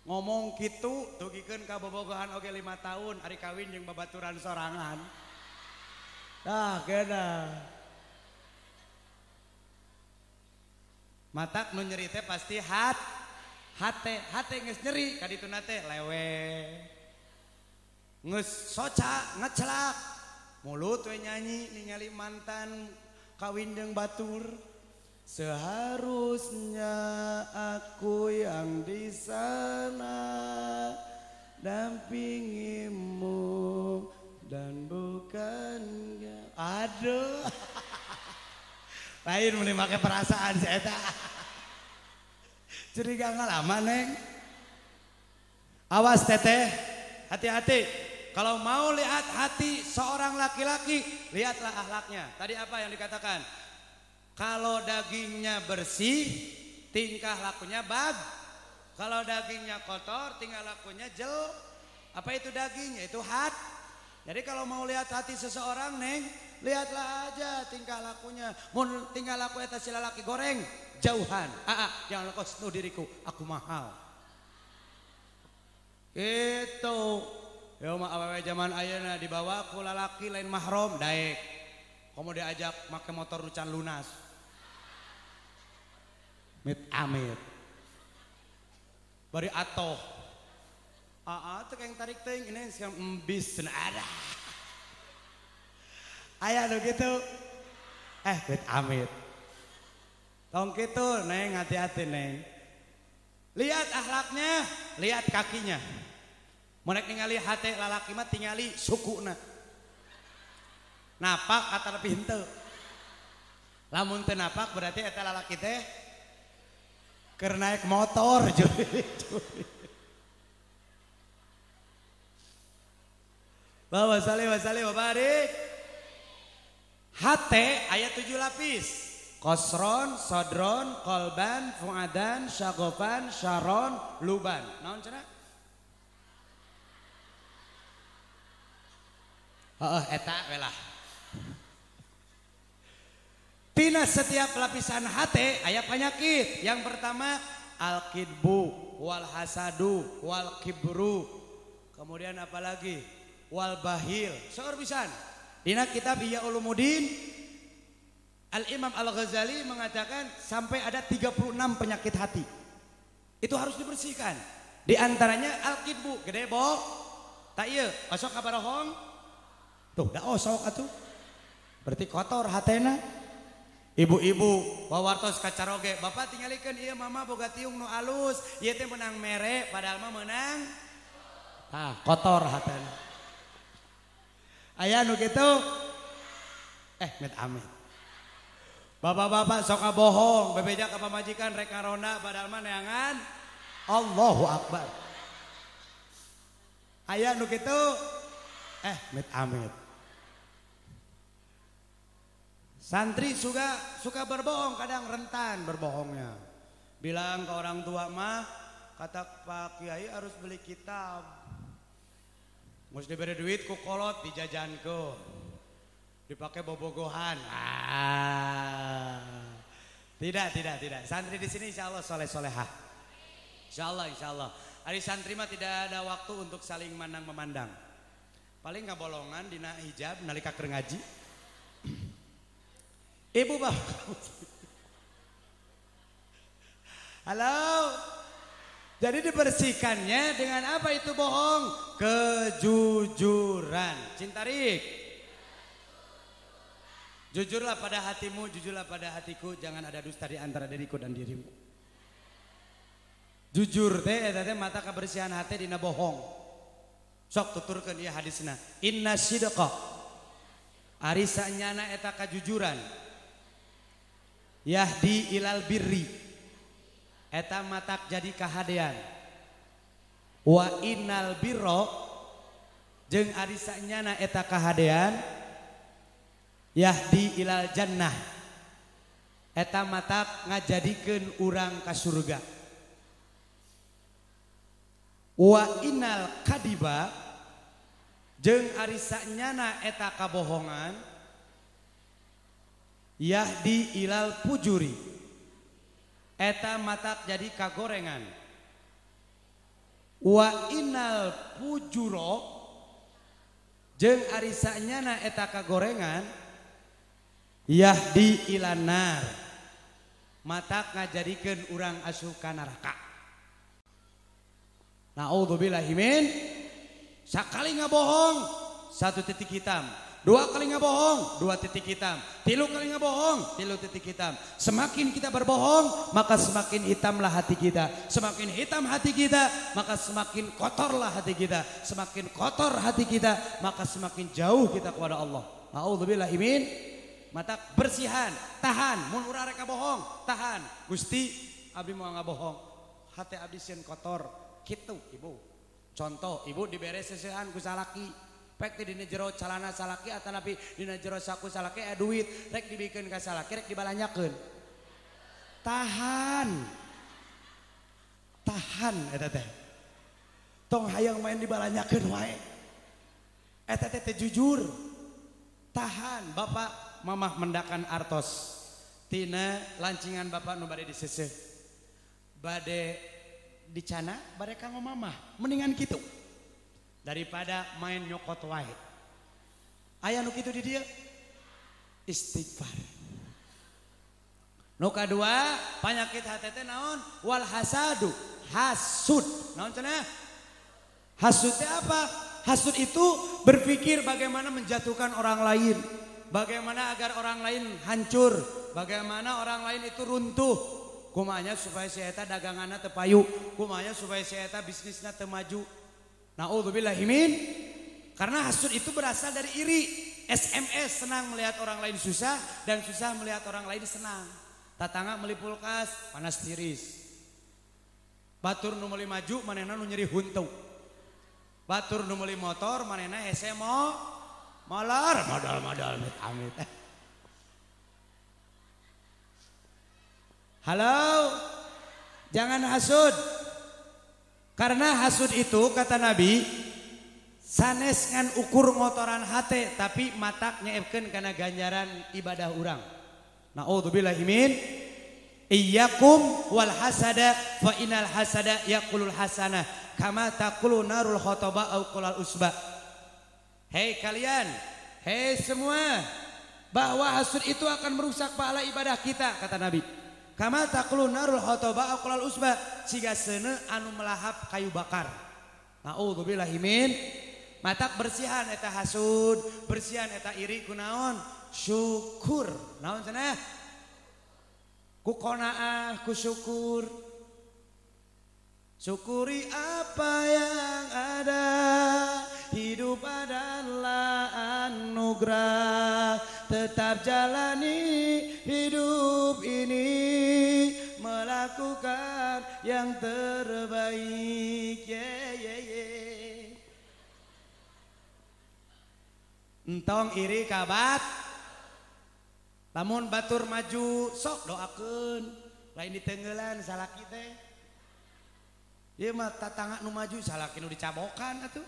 Speaker 1: Ngomong kitu dugikeun ka bobogohan oge 5 tahun ari kawin jeung babaturan sorangan. Tah geuna. Matak nu nyeri teh pasti hat hate, hate geus nyeri ka dituna teh lewe. Geus soca ngecelak. Mulut we nyanyi ningali mantan kawin jeung batur. Seharusnya aku yang di sana dampingimu dan bukan. Aduh. Lain meni make perasaan si eta. Curiga ngalaman neng. Awas teteh, hati-hati. Kalau mau lihat hati seorang laki-laki, lihatlah akhlaknya. Tadi apa yang dikatakan? Kalau dagingnya bersih, tingkah lakunya bag. Kalau dagingnya kotor, tingkah lakunya jel. Apa itu daging? Itu hat. Jadi kalau mau lihat hati seseorang, neng, lihatlah aja tingkah lakunya. Mun tingkah laku eta si lalaki goreng, jauhan. Aa, jangan lekos nu diriku, aku mahal. Gitu. Yo mah awewe zaman ayeuna dibawa ku lalaki lain mahram daek. Komo diajak make motor nu can lunas. Mit amit. Bari atoh. Aa teh yang tarik teuing ini siang embis cenah ada. Aya nu kitu. Mit amit. Tong kitu neng, hati-hati neng. Lihat akhlaknya, lihat kakinya. Mun rek ningali hate lalaki mah tingali sukuna. Napak atanapi henteu. Lamun teu napak berarti eta lalaki teh keur naik motor juri. Wa salli wa salli wa barik. Hate ayat 7 lapis. Kosron, sodron, kolban, fuadan, syagofan, syaron, luban. Naon cenah? Heeh, eta we lah. Tina setiap lapisan hate aya penyakit. Yang pertama Al-kidbu wal hasadu wal kibru. Kemudian apa lagi? Wal bahil. Seueur pisan. Dina kitab Ihya Ulumuddin Al-Imam Al-Ghazali mengatakan sampai ada 36 penyakit hati. Itu harus dibersihkan. Di antaranya al-kidbu, gede bo. Tak ieu, osok kabarohong. Tuh, da osok atuh. Berarti kotor hatena. Ibu-ibu wawartos kacaroge, bapak tingalikeun ieu mama boga tiung nu alus, ieu teh menang mere padahal mah menang. Tah, kotor hatena. Aya nu kitu? Mit amit. Bapak-bapak sok bohong, bebeja ka pamajikan rek ngaronda padahal mah neangan. Allahu Akbar. Aya nu kitu? Mit amit. Santri suka berbohong, kadang rentan berbohongnya. Bilang ke orang tua mah, kata Pak Kiai harus beli kitab. Mesti diberi duit ku kolot dijajankeun. Dipakai bobogohan. Tidak, tidak, tidak. Santri di sini insya Allah soleh-solehah. Insya Allah, insya Allah. Hari santri mah tidak ada waktu untuk saling mandang memandang. Paling ngabolongan dina hijab nalika keur ngaji. Ibu bapak. Halo. Jadi dibersihkannya dengan apa itu bohong? Kejujuran. Cintarik. Jujurlah pada hatimu, jujurlah pada hatiku, jangan ada dusta di antara diriku dan dirimu. Jujur teh eta teh mata kebersihan hati dina bohong. Sok tuturkeun ieu hadisna. Inna sidqa. Ari sanyana eta kajujuran. Yahdi ilal birri. Eta matak jadi kahadean. Wa innal birra jeung ari sanyana eta kahadean yahdi ilal jannah. Eta matak ngajadikeun urang ka surga. Wa innal kadiba jeung ari sanyana eta kabohongan yahdi ilal pujuri. Eta matak jadi kagorengan. Wa innal pujuro jeung ari sanyana eta kagorengan yahdi ilanar. Matak ngajadikeun urang asup ka neraka. Naudzubillahi min. Sakali ngabohong satu titik hitam, dua kali ngabohong dua titik hitam, tilu kali ngabohong tilu titik hitam. Semakin kita berbohong maka semakin hitamlah hati kita. Semakin hitam hati kita maka semakin kotorlah hati kita. Semakin kotor hati kita maka semakin jauh kita kepada Allah. Naudzubillahi min. Mata bersihan, tahan. Mun urang rek bohong, tahan. Gusti abdi moal ngabohong, hati abdi sieun kotor. Kitu ibu. Contoh ibu dibere seseuhan ku salaki. Pek teh dina jero calana salaki atanapi dina jero saku salaki duit rek dibikeun ka salaki rek dibalanyakeun. Tahan. Tahan eta teh. Tong hayang main dibalanyakeun wae. Eta teh jujur. Tahan. Bapak mamah mendakan artos tina lancingan bapak nu bade diseseh. Bade dicana bade kanggo mamah, mendingan kitu daripada main nyokot wae. Aya nu kitu di dieu? Istighfar. Nu kadua penyakit hati teh naon? Wal hasadu, hasud. Naon cenah? Hasud teh apa? Hasud itu berpikir bagaimana menjatuhkan orang lain, bagaimana agar orang lain hancur, bagaimana orang lain itu runtuh. Kumanya supaya si eta daganganna teu payu, kumanya supaya si eta bisnisna teu maju. Naudzubillahi min. Karena hasud itu berasal dari iri. SMS senang melihat orang lain susah dan susah melihat orang lain senang. Tatangga meuli kulkas panas tiris. Batur nu meuli maju manehna nu nyeri huntu. Batur nu meuli motor manehna hese mo molar modal-modal amit amit. Halo, jangan hasud. Karena hasud itu kata Nabi sanes ngan ukur ngotoran hate tapi matak nyeepkeun kana ganjaran ibadah urang. Naudzubillahi min. Iyyakum wal hasada fa innal hasada yaqulul hasanah kama taqulu narul khotoba au qulal usba. Hei kalian, hei semua, bahwa hasud itu akan merusak pahala ibadah kita, kata Nabi. Kama taqulu narul khotoba au qulal usba, siga seuneu anu melahap kayu bakar. Nauzubillahi min. Matak bersihan eta hasud, bersihan eta iri kunaon? Syukur. Naon cenah? Ku qanaah, ku syukur. Syukuri apa yang ada, hidup adalah anugerah. Tetap jalani hidup ini, melakukan yang terbaik. Yeah, yeah, yeah. Entong iri kabat. Lamun batur maju sok doakeun, lain ditenggelan salaki teh. Ieu mah tatangga nu maju salaki nu dicabokan atuh.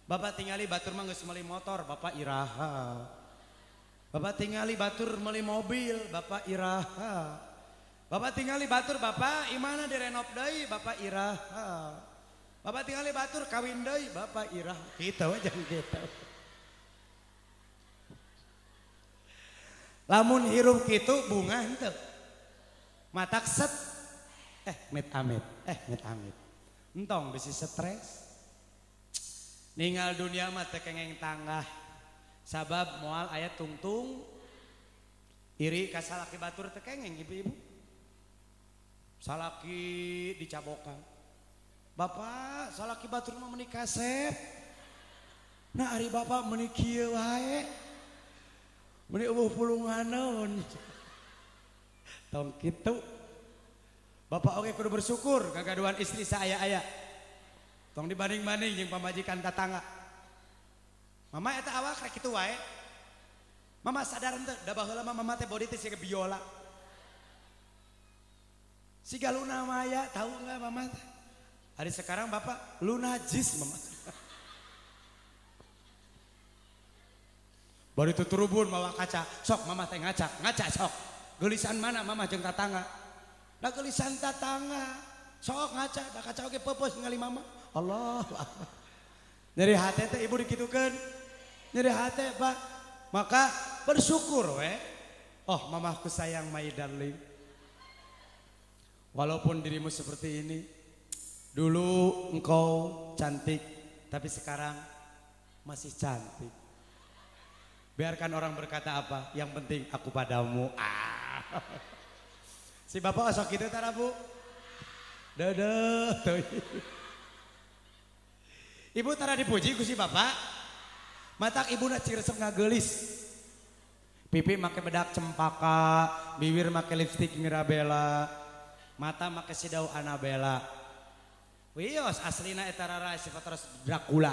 Speaker 1: Bapak tingali batur mah geus meuli motor, bapak iraha. Bapak tingali batur meuli mobil, bapak iraha. Bapak tingali batur bapak imana direnop deui, bapak iraha. Bapak tingali batur kawin deui, bapak iraha. Kitu we jangan kitu. Lamun hirup kitu bunga henteu. Matak set met amit, met amit. Entong bisi stres. Ninggal dunia mah teu kengeng tanggah. Sabab moal aya tungtung iri ka salaki batur teu kengeng ibu-ibu. Salaki dicabokan. Bapak salaki batur mah meuni kasep. Nah ari bapak meuni kieu wae. Meni eueuh pulunganeun. Tong kitu. Bapak oge kudu bersyukur kagaduhan istri saaya-aya. Tong dibanding-banding jeung pamajikan tatangga. Mama eta awak rek kitu wae. Mama sadar henteu da baheula mah mama teh body teh siga biola. Siga Luna Maya, tahu enggak mama teh? Hari sekarang bapak Luna jis mama. Baru itu turubun mawa kaca, sok mama teh ngaca, ngaca sok. Geulisan mana mama jeung tatangga? Da geulisan tatangga. Sok ngaca, da kaca oge peupeus ningali mama. Allahu akbar. Nyeri hate teh ibu dikitukeun. Nyeri hate, Pak. Maka bersyukur we. Oh, mamahku sayang my darling. Walaupun dirimu seperti ini, dulu engkau cantik, tapi sekarang masih cantik. Biarkan orang berkata apa, yang penting aku padamu. Ah. Si bapak osok gitu tara bu. Dadah. Ibu tara dipuji ku si bapak. Matak ibu na ciresep ngagelis. Pipi make bedak cempaka, bibir make lipstik Mirabella, mata make sidau Annabella. Wios aslina eta rara sifat terus Dracula.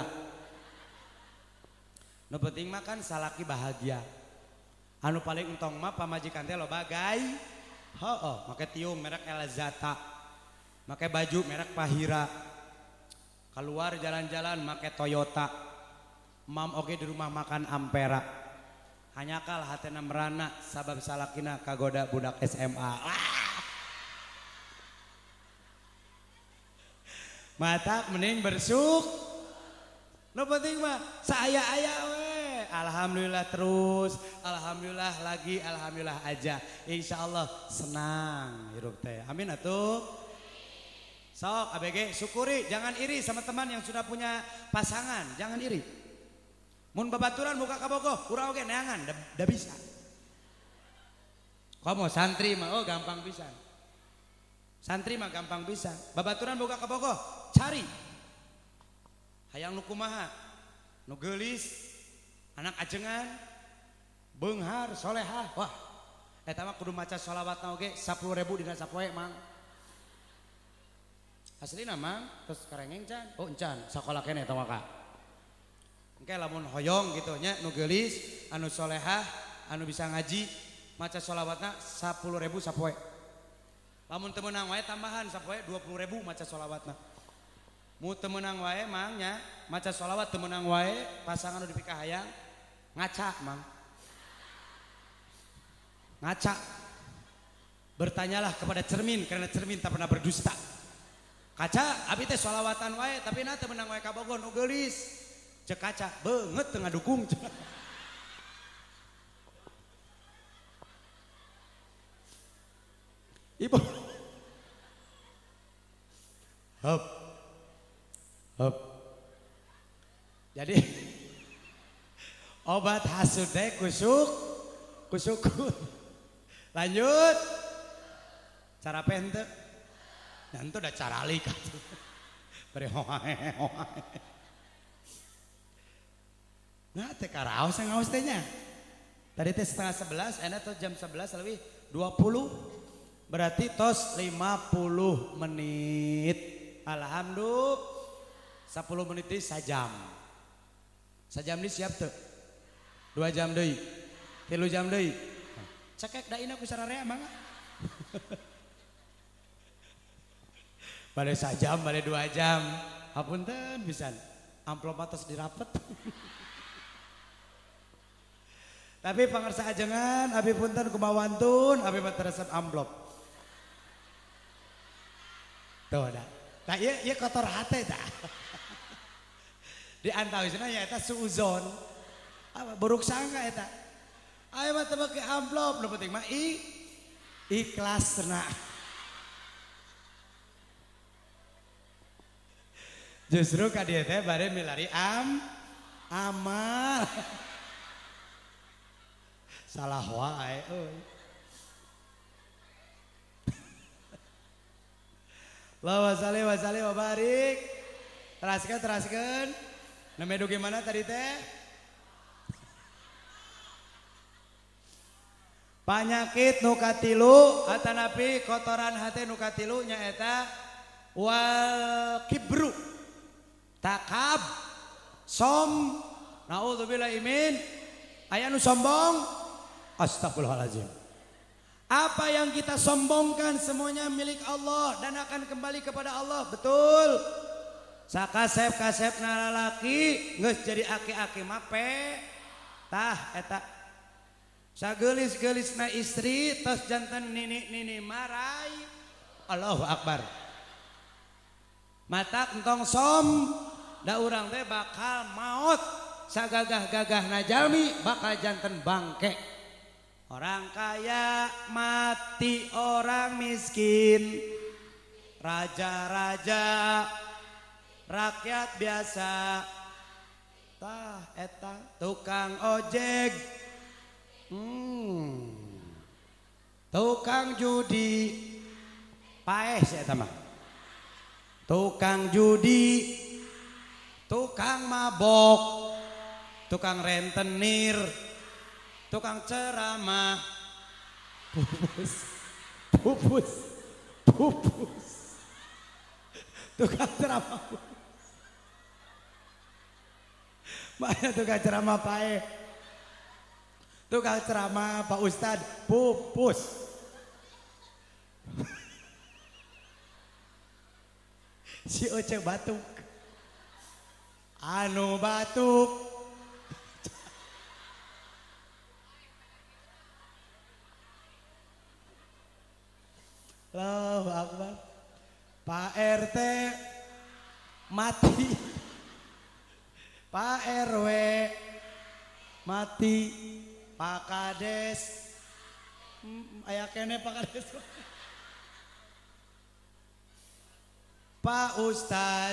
Speaker 1: Nu penting mah kan salaki bahagia. Anu paling entong mah pamajikan teh loba gai. Heuh, make tiung merek Elzata. Make baju merek Pahira. Keluar jalan-jalan make Toyota. Mam oge di rumah makan Ampera. Hanyakal hatena merana sabab salakina kagoda budak SMA. Ah! Mata mending bersuk. Nu penting mah saaya-aya we. Alhamdulillah terus, alhamdulillah lagi, alhamdulillah aja. Insya Allah senang hirup teh. Amin atuh. Sok ABG syukuri, jangan iri sama teman yang sudah punya pasangan, jangan iri. Mun babaturan muka kabogoh, urang oge neangan, da bisa. Komo santri mah oh gampang pisan. Santri mah gampang pisan. Babaturan boga kabogoh, cari. Hayang nu kumaha? Nu geulis, anak ajengan, beunghar, solehah. Wah, eta mah kudu maca sholawatna oge 10.000 dina sapoe mang. Aslina mang, terus karengeng can. Oh encan, sakola keneh eta mah ka. Engke lamun hoyong gitu nya nu geulis, anu solehah, anu bisa ngaji, maca sholawatna 10.000 sapoe. Lamun teu meunang wae tambahan sapoe 20.000 maca sholawatna. Mu teu meunang wae mang nya, maca sholawat teu meunang wae, pasangan nu dipikahayang ngaca mang. Ngaca. Bertanyalah kepada cermin karena cermin tak pernah berdusta. Kaca abi teh sholawatan wae tapi na teu meunang wae ka Bogor nu geulis. Cek kaca beungeut teu ngadukung. Ibu. Hop. Hop. Jadi obat hasud teh kusuk kusukur. Lanjut. Cara pente. Dan itu udah caralik atuh. Bari hoae hoae. Nah teh karaos ngaos teh nya. Tadi teh 10:30, enak tuh jam 11 lebih 20. Berarti tos 50 menit. Alhamdulillah 10 menit ini sajam. Sajam ini siap tuh. 2 jam deui. 3 jam deui. Cekek da ina ku sararea mangga. Bade sajam, bade 2 jam. Hapunten pisan. Amplop atas dirapet. Tapi pangersa ajengan abi punten kumawantun, abi mah resep amplop. Tuh dah. Tah ieu ieu kotor hate tah. Di antawisna nya eta suuzon. Apa buruk sangka eta. Ayo mah teu make amplop, nu penting mah ikhlasna. Justru ka dieu teh bade milari amal. Salah wae euy. Allahumma shalli wa sallim wa barik. Teraskeun teraskeun. Nembe dugi mana tadi teh? Panyakit nu katilu atanapi kotoran hate nu katilu nyaeta wal kibru. Takab som naudzubillah imin aya nu sombong astagfirullahalazim. Apa yang kita sombongkan semuanya milik Allah dan akan kembali kepada Allah. Betul. Sakasep-kasep nalalaki geus jadi aki-aki mah pe tah eta. Sageulis-geulisna istri tos janten nini-nini marai. Allahu akbar. Matak entong som da urang teh bakal maot sagagah-gagahna jalmi bakal janten bangke. Orang kaya mati orang miskin, raja-raja rakyat biasa. Tah eta tukang ojek, tukang judi, paeh si eta mah. Tukang judi, tukang mabok, tukang rentenir, tukang ceramah, pupus, pupus, pupus, tukang ceramah, mana tukang ceramah pae, tukang ceramah Pak Ustad, pupus. Si Oce batuk, anu batuk. Allahu Akbar. Pak RT mati, Pak RW mati, Pak Kades aya kene Pak Kades, Pak Ustad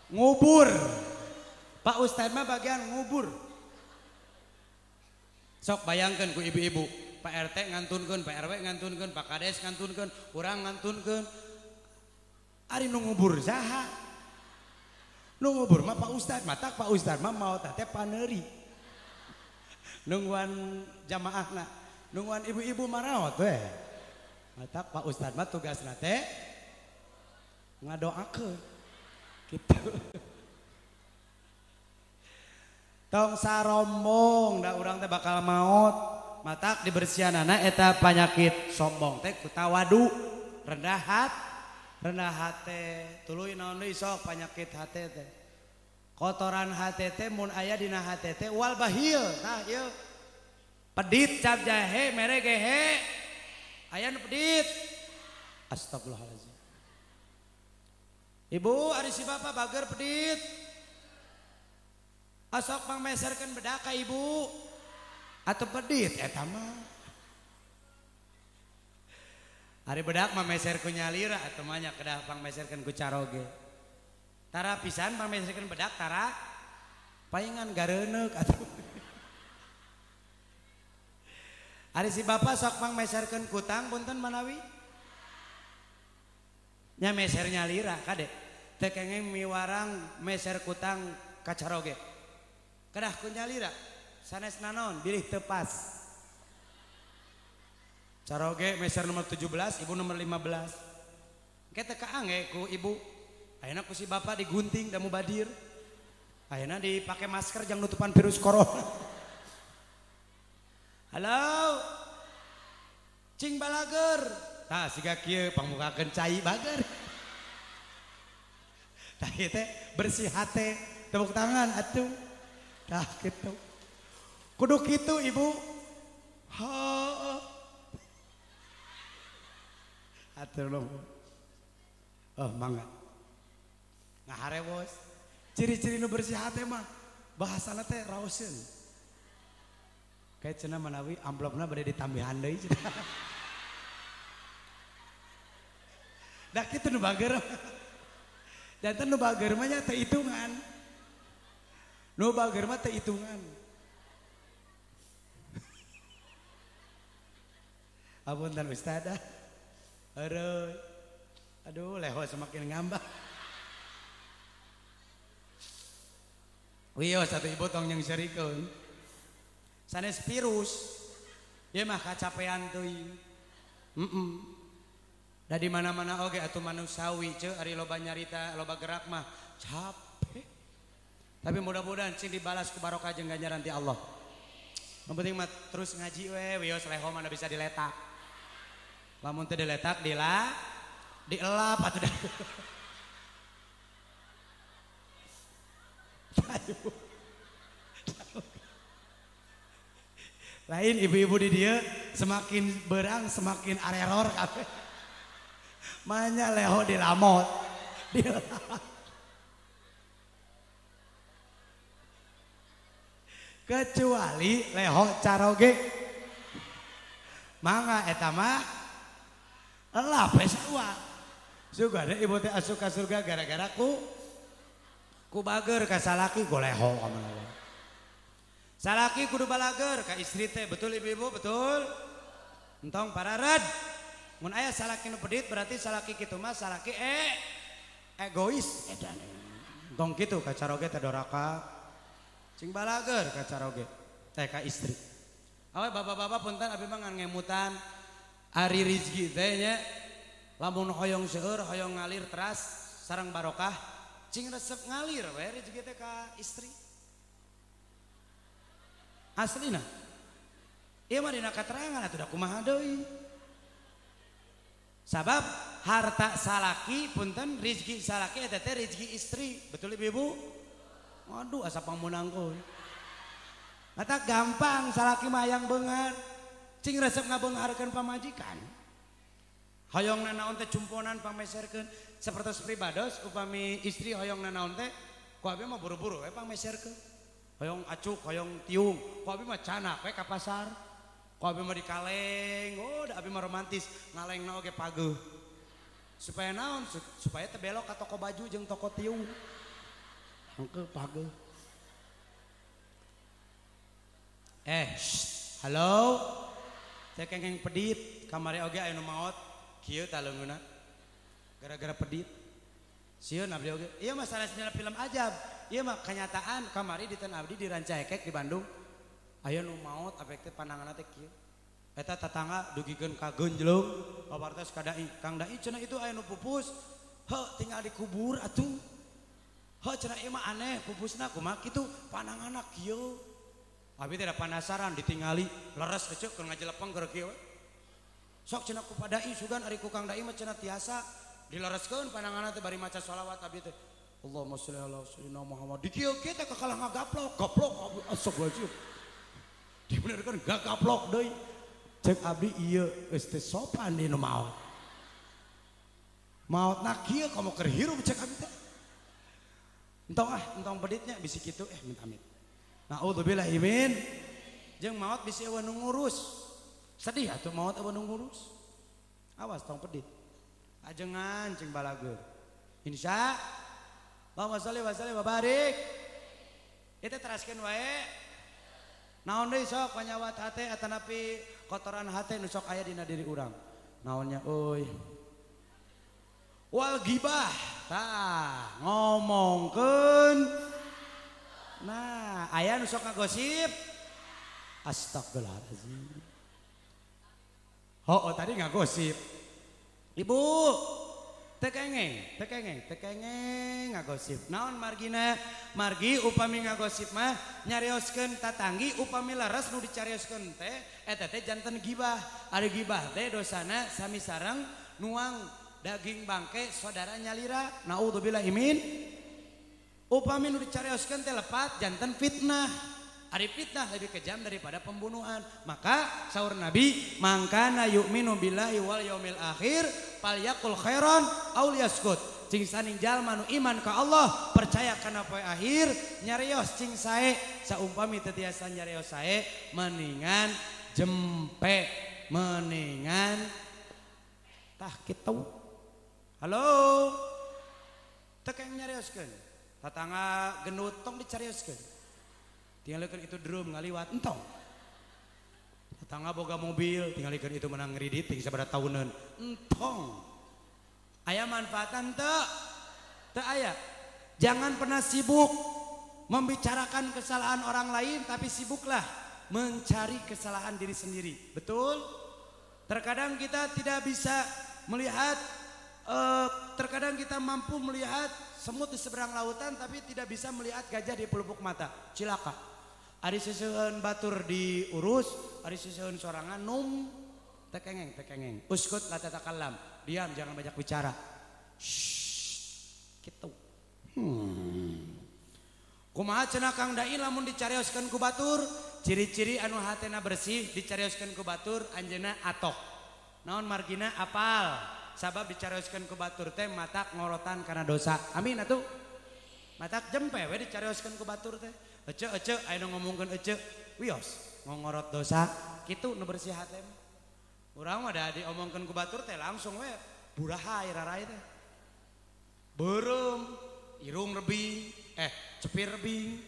Speaker 1: ngubur. Pak Ustad mah bagian ngubur. Sok bayangkan ku ibu-ibu, Pak RT ngantunkeun, Pak RW ngantunkeun, Pak Kades ngantunkeun, urang ngantunkeun. Ari nu ngubur saha? Nu ngubur mah Pak Ustad, matak Pak Ustad mah maot teh paneuri. Nungguan jamaahna, nungguan ibu-ibu maraot we. Matak Pak Ustad mah tugasna teh ngadoakeun gitu. Tong sarombong da urang teh bakal maot. Matak dibersihanana eta panyakit sombong teh ku tawadu, rendah hat, rendah hate. Tuluy naon deui sok panyakit hate teh. Kotoran hate teh mun aya dina hate teh wal bahil. Tah ieu. Pedit cap jahe mere gehe. Aya Aya nu pedit. Astagfirullahalazim. Ibu ari si bapak bager pedit. Asok pangmeserkeun bedak ka ibu. Atau pedit eta mah. Ari bedak mah meser ku nyalira atuh mah nya kedah pangmeserkeun ku caroge. Tara pisan pangmeserkeun bedak tara paingan gareuneuk atuh. Ari si bapak sok pangmeserkeun kutang punten manawi. Nya meser nyalira kade. Teu kenging miwarang meser kutang ka caroge. Kedah ku nyalira sanes nanaon bilih teu pas. Caroge meser nomor 17, ibu nomor 15. Engke teu kaangge ku ibu. Ayeuna ku si bapak digunting da mubadir. Ayeuna dipake masker jang nutupan virus corona. Halo. Cing balager. Tah siga kieu pangmukakeun cai bager. Tah ieu teh bersih hate, tepuk tangan atuh. Tah kitu. Kudu kitu ibu. Ha. Atur nuhun. Oh mangga. Ngaharewos. Ciri-ciri nu bersih hate mah bahasana teh raoseun. Kayak cenah manawi amplopna bade ditambihan deui cenah. Da kitu nu bager. Janten nu bager mah nya teu hitungan. Nu bager mah teu hitungan. Apunten ustadzah. Aduh. Aduh, leho semakin ngambah. Wios satu ibu tong yang serikeun. Sanes virus. Ieu mah kacapean teuing. Da di mana-mana oge atuh manusawi ceu ari loba nyarita, loba gerak mah capek. Tapi mudah-mudahan cing dibalas ku barokah jeung ganjaran ti Allah. Yang penting mah terus ngaji we, wios leho mana bisa diletak. Lamun teu diletak dila dielap atuh dah. Lain ibu-ibu di dia semakin berang semakin areror kabeh. Manya leho dilamot. Dilamot. Kecuali leho caroge. Mangga eta mah elap we sarua. Sugana ibu teh asup ka surga gara-gara ku bager ka salaki ku leho ka mana. Salaki kudu balager ka istri teh, betul ibu-ibu, betul? Entong pararad. Mun aya salaki nu pedit berarti salaki kitu mah salaki egois edan. Entong kitu ka caroge teh doraka. Cing balager ka caroge teh ka istri. Awe bapak-bapak punten abi mah ngan ngemutan ari rizki teh nya. Lamun hoyong seueur hoyong ngalir teras sareng barokah cing resep ngalir we rezeki teh ka istri. Aslina. Ieu mah dina katerangan atuh da kumaha deui. Sabab harta salaki punten rezeki salaki eta teh rezeki istri. Betul ibu-ibu? Waduh asa pangmunangkeun. Mata gampang salaki mah hayang beunghar. Cing resep ngabeungharkeun pamajikan. Hoyong nanaon teh cumponan pangmeserkeun. Sapertos pribados upami istri hoyong nanaon teh ku abi mah buru-buru we pangmeserkeun. Hoyong acuk, hoyong tiung, ku abi mah canak we ka pasar. Ku abi mah dikaleng, oh da abi mah romantis, ngalengna oge pageuh. Supaya naon? Supaya teu belok ka toko baju jeung toko tiung. Hangke pageuh. Halo. Teh kengeng pedit, kamari oge aya nu maot kieu tah leungeunna. Gara-gara pedit. Sieun abdi oge. Ieu mah sanes dina film ajab. Ieu mah kenyataan kamari di ten abdi di Rancaekek di Bandung. Aya nu maot apek teh pandanganna teh kieu. Eta tetangga dugikeun ka Genjlung, pawartos ka dai. Kang dai cenah itu aya nu pupus. Heuh tinggal dikubur atuh. Heuh cenah ieu mah aneh pupusna kumaha kitu pandanganna kieu. Abi teh da penasaran ditingali leres eceu keur ngajelepeng keur kieu we. Sok cenah ku padai sugan ari ku Kang Dai mah cenah tiasa dilereskeun pandanganna teh bari maca sholawat abi teh. Allahumma sholli ala sayyidina Muhammad. Di kieu kieu teh kakalah ngagaplok, gaplok astagfirullahaladzim. Dibenerkeun gagaplok deui. Cek abdi ieu geus teu sopan di nu maot. Maotna kieu komo keur hirup cek abdi teh. Entong ah, entong peditnya bisi kitu minta amit. Naudzubillahi min. Jeung maot bisi eueuh nu ngurus. Sedih atuh maot eueuh nu ngurus. Awas tong pedit. Ajengan cing balageur. Insya Allahumma sholli wa sallim wa barik. Itu teraskeun wae. Naon deui sok panyawat hate atanapi kotoran hate nu sok aya dina diri urang. Naonnya euy? Wal gibah. Tah, ngomongkeun. Nah, aya nu sok ngagosip. Astagfirullahalazim. Oh, tadi ngagosip. Ibu, tekengeng, tekengeng, tekengeng ngagosip. Naon margina? Margi upami ngagosip mah nyarioskeun tatanggi upami leres nu dicarioskeun teh eta teh janten gibah. Ari gibah teh dosana sami sareng nuang daging bangke saudara nyalira. Naudzubillahi min. Upami nu dicarioskeun teh lepat janten fitnah. Ari fitnah lebih kejam daripada pembunuhan. Maka saur Nabi, mangkana yu'minu billahi wal yaumil akhir falyaqul khairan aw liyaskut. Cing saning jalma nu iman ka Allah, percaya kana poe akhir, nyarios cing sae. Saumpami teu tiasa nyarios sae, mendingan jempe, mendingan tah kitu. Halo. Teu keng nyarioskeun. Tatangga gendut tong dicarioskeun. Tinggalkan itu drum ngaliwat entong. Tetangga boga mobil, tinggalkan itu menang kredit tinggal sabaraha tahunan. Entong. Aya manfaatan teu? Teu aya. Jangan pernah sibuk membicarakan kesalahan orang lain, tapi sibuklah mencari kesalahan diri sendiri. Betul? Terkadang kita tidak bisa melihat, terkadang kita mampu melihat semut di seberang lautan, tapi tidak bisa melihat gajah di pelupuk mata. Cilaka. Ari seseueun batur diurus, ari seseueun sorangan num tekengeng tekengeng. Uskut la tatakallam. Diam, jangan banyak bicara. Shh, kitu. Kumaha cenah Kang Dai lamun dicarioskeun ku batur? Ciri-ciri anu hatena bersih dicarioskeun ku batur anjeunna atok. Naon margina apal? Sabab dicarioskeun ku batur teh matak ngorotan kana dosa. Amin atuh. Matak jempe we dicarioskeun ku batur teh. Ece ece aya nu ngomongkeun ece wios ngongorot dosa kitu nu bersih hate mah. Urang mah da diomongkeun ku batur teh langsung we burahay rarai teh. Beureum, irung rebing, cepir rebing.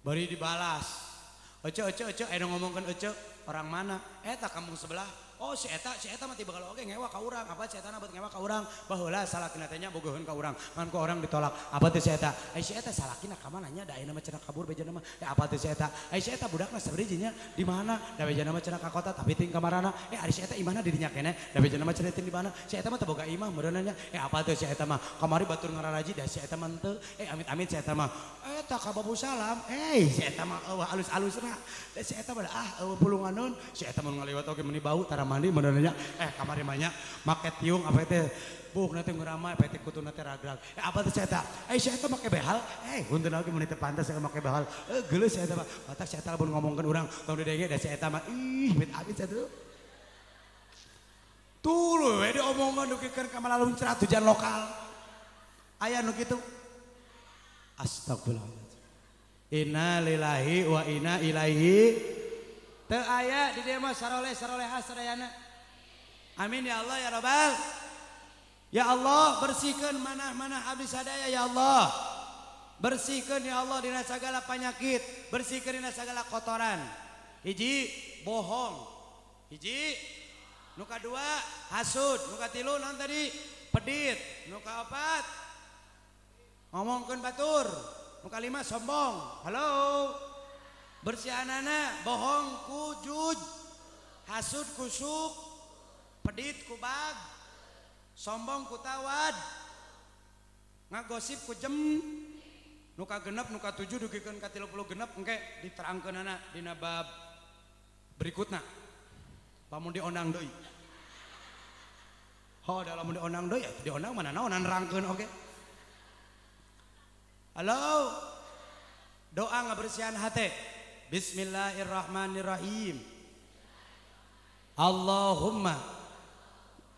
Speaker 1: Bari dibalas. Ece ece ece aya nu ngomongkeun ece orang mana? Eta kampung sebelah. Oh si eta mah tiba kalau oge ngewa ka urang, apa si eta na buat ngewa ka urang, baheula salakina teh nya bogoheun ka urang, ngan ku orang ditolak. Apa teh si eta? Ai si eta salakina ka mana nya da ayeuna mah cenah kabur bejana mah. Apa teh si eta? Ai si eta budakna sabaraha nya di mana? Da bejana mah cenah ka kota tapi ting ka marana. Ari si eta imahna di dinya keneh, da bejana mah cenah ting di mana? Si eta mah teu boga imah meureunna nya. Apa teh si eta mah? Kamari batur ngararaji da si eta mah henteu. Amit-amit si eta mah. Eta ka Babu Salam. Si eta mah eueuh alus-alusna. Da si eta mah ah eueuh pulunganeun. Si eta mah ngaliwat oge meuni bau tara mandi meunanya kamari mah nya make tiung apa teh buukna teh ngurama apa teh kutuna teh ragrag apa teh si eta si eta make behal punten lagi mun teu pantas make behal geuleuh si eta mah batak si eta lamun ngomongkeun urang tong didenge da si eta mah ih amit-amit atuh tuluy we diomongan dugikeun ka malaluncrat hujan lokal aya nu kitu. Astagfirullahaladzim. Inna lillahi wa inna ilaihi. Teu aya di dieu mah saroleh saroleha sadayana. Amin ya Allah ya Rabbal. Ya Allah bersihkeun manah-manah abdi sadaya ya Allah. Bersihkeun ya Allah dina sagala penyakit, bersihkeun dina sagala kotoran. Hiji bohong. Hiji nu kadua hasud, nu katilu naon tadi? Pedit, nu kaopat ngomongkeun batur, nu kalima sombong. Halo. Bersihanana bohong ku juj, hasud ku suk, pedit ku bag, sombong ku tawad, ngagosip ku jem, nu ka genep nu ka 7 dugikeun ka 36 engke diterangkeunana dina bab berikutna. Lamun diondang deui. Ho da lamun diondang deui ya diondang mana naonan nerangkeun oge. Halo. Doa ngabersihan hate. Bismillahirrahmanirrahim. Allahumma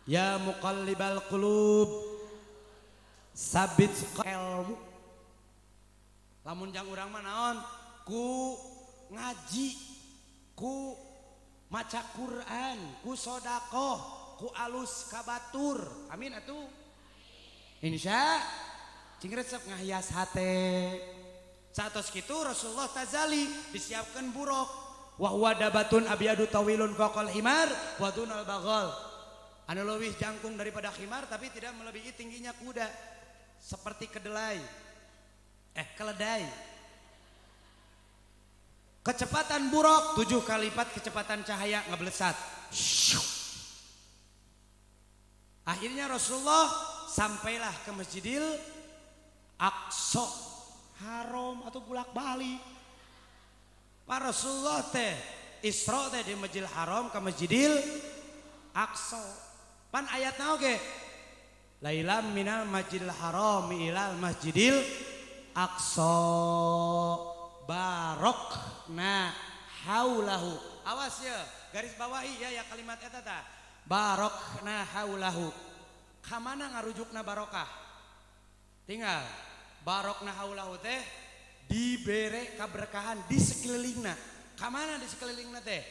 Speaker 1: ya muqallibal qulub sabit ilmu. Lamun jang urang mah naon? Ku ngaji, ku maca Quran, ku sodakoh, ku alus kabatur. Amin atuh. Insya cing resep ngahias hate. Saatos kitu Rasulullah tazali disiapkan buruk. Wa huwa dabatun abyadu tawilun faqal himar wa dunal baghal. Anu leuwih jangkung daripada khimar tapi tidak melebihi tingginya kuda. Seperti kedelai. Keledai. Kecepatan buruk 7 kali lipat kecepatan cahaya ngeblesat. Akhirnya Rasulullah sampailah ke Masjidil Aqsa. Haram atau bolak-balik. Pak Rasulullah teh Isra teh di Masjidil Haram ke Masjidil Aqsa. Pan ayatna oge lailam minal Masjidil Haram ilal Masjidil Aqsa barokna haulahu. Awas ya, garis bawahi ya ya kalimat eta tah. Barokna haulahu. Ka mana ngarujukna barokah? Tinggal barokna haulahu teh dibere kaberkahan di sekelilingna. Ka mana di sekelilingna teh?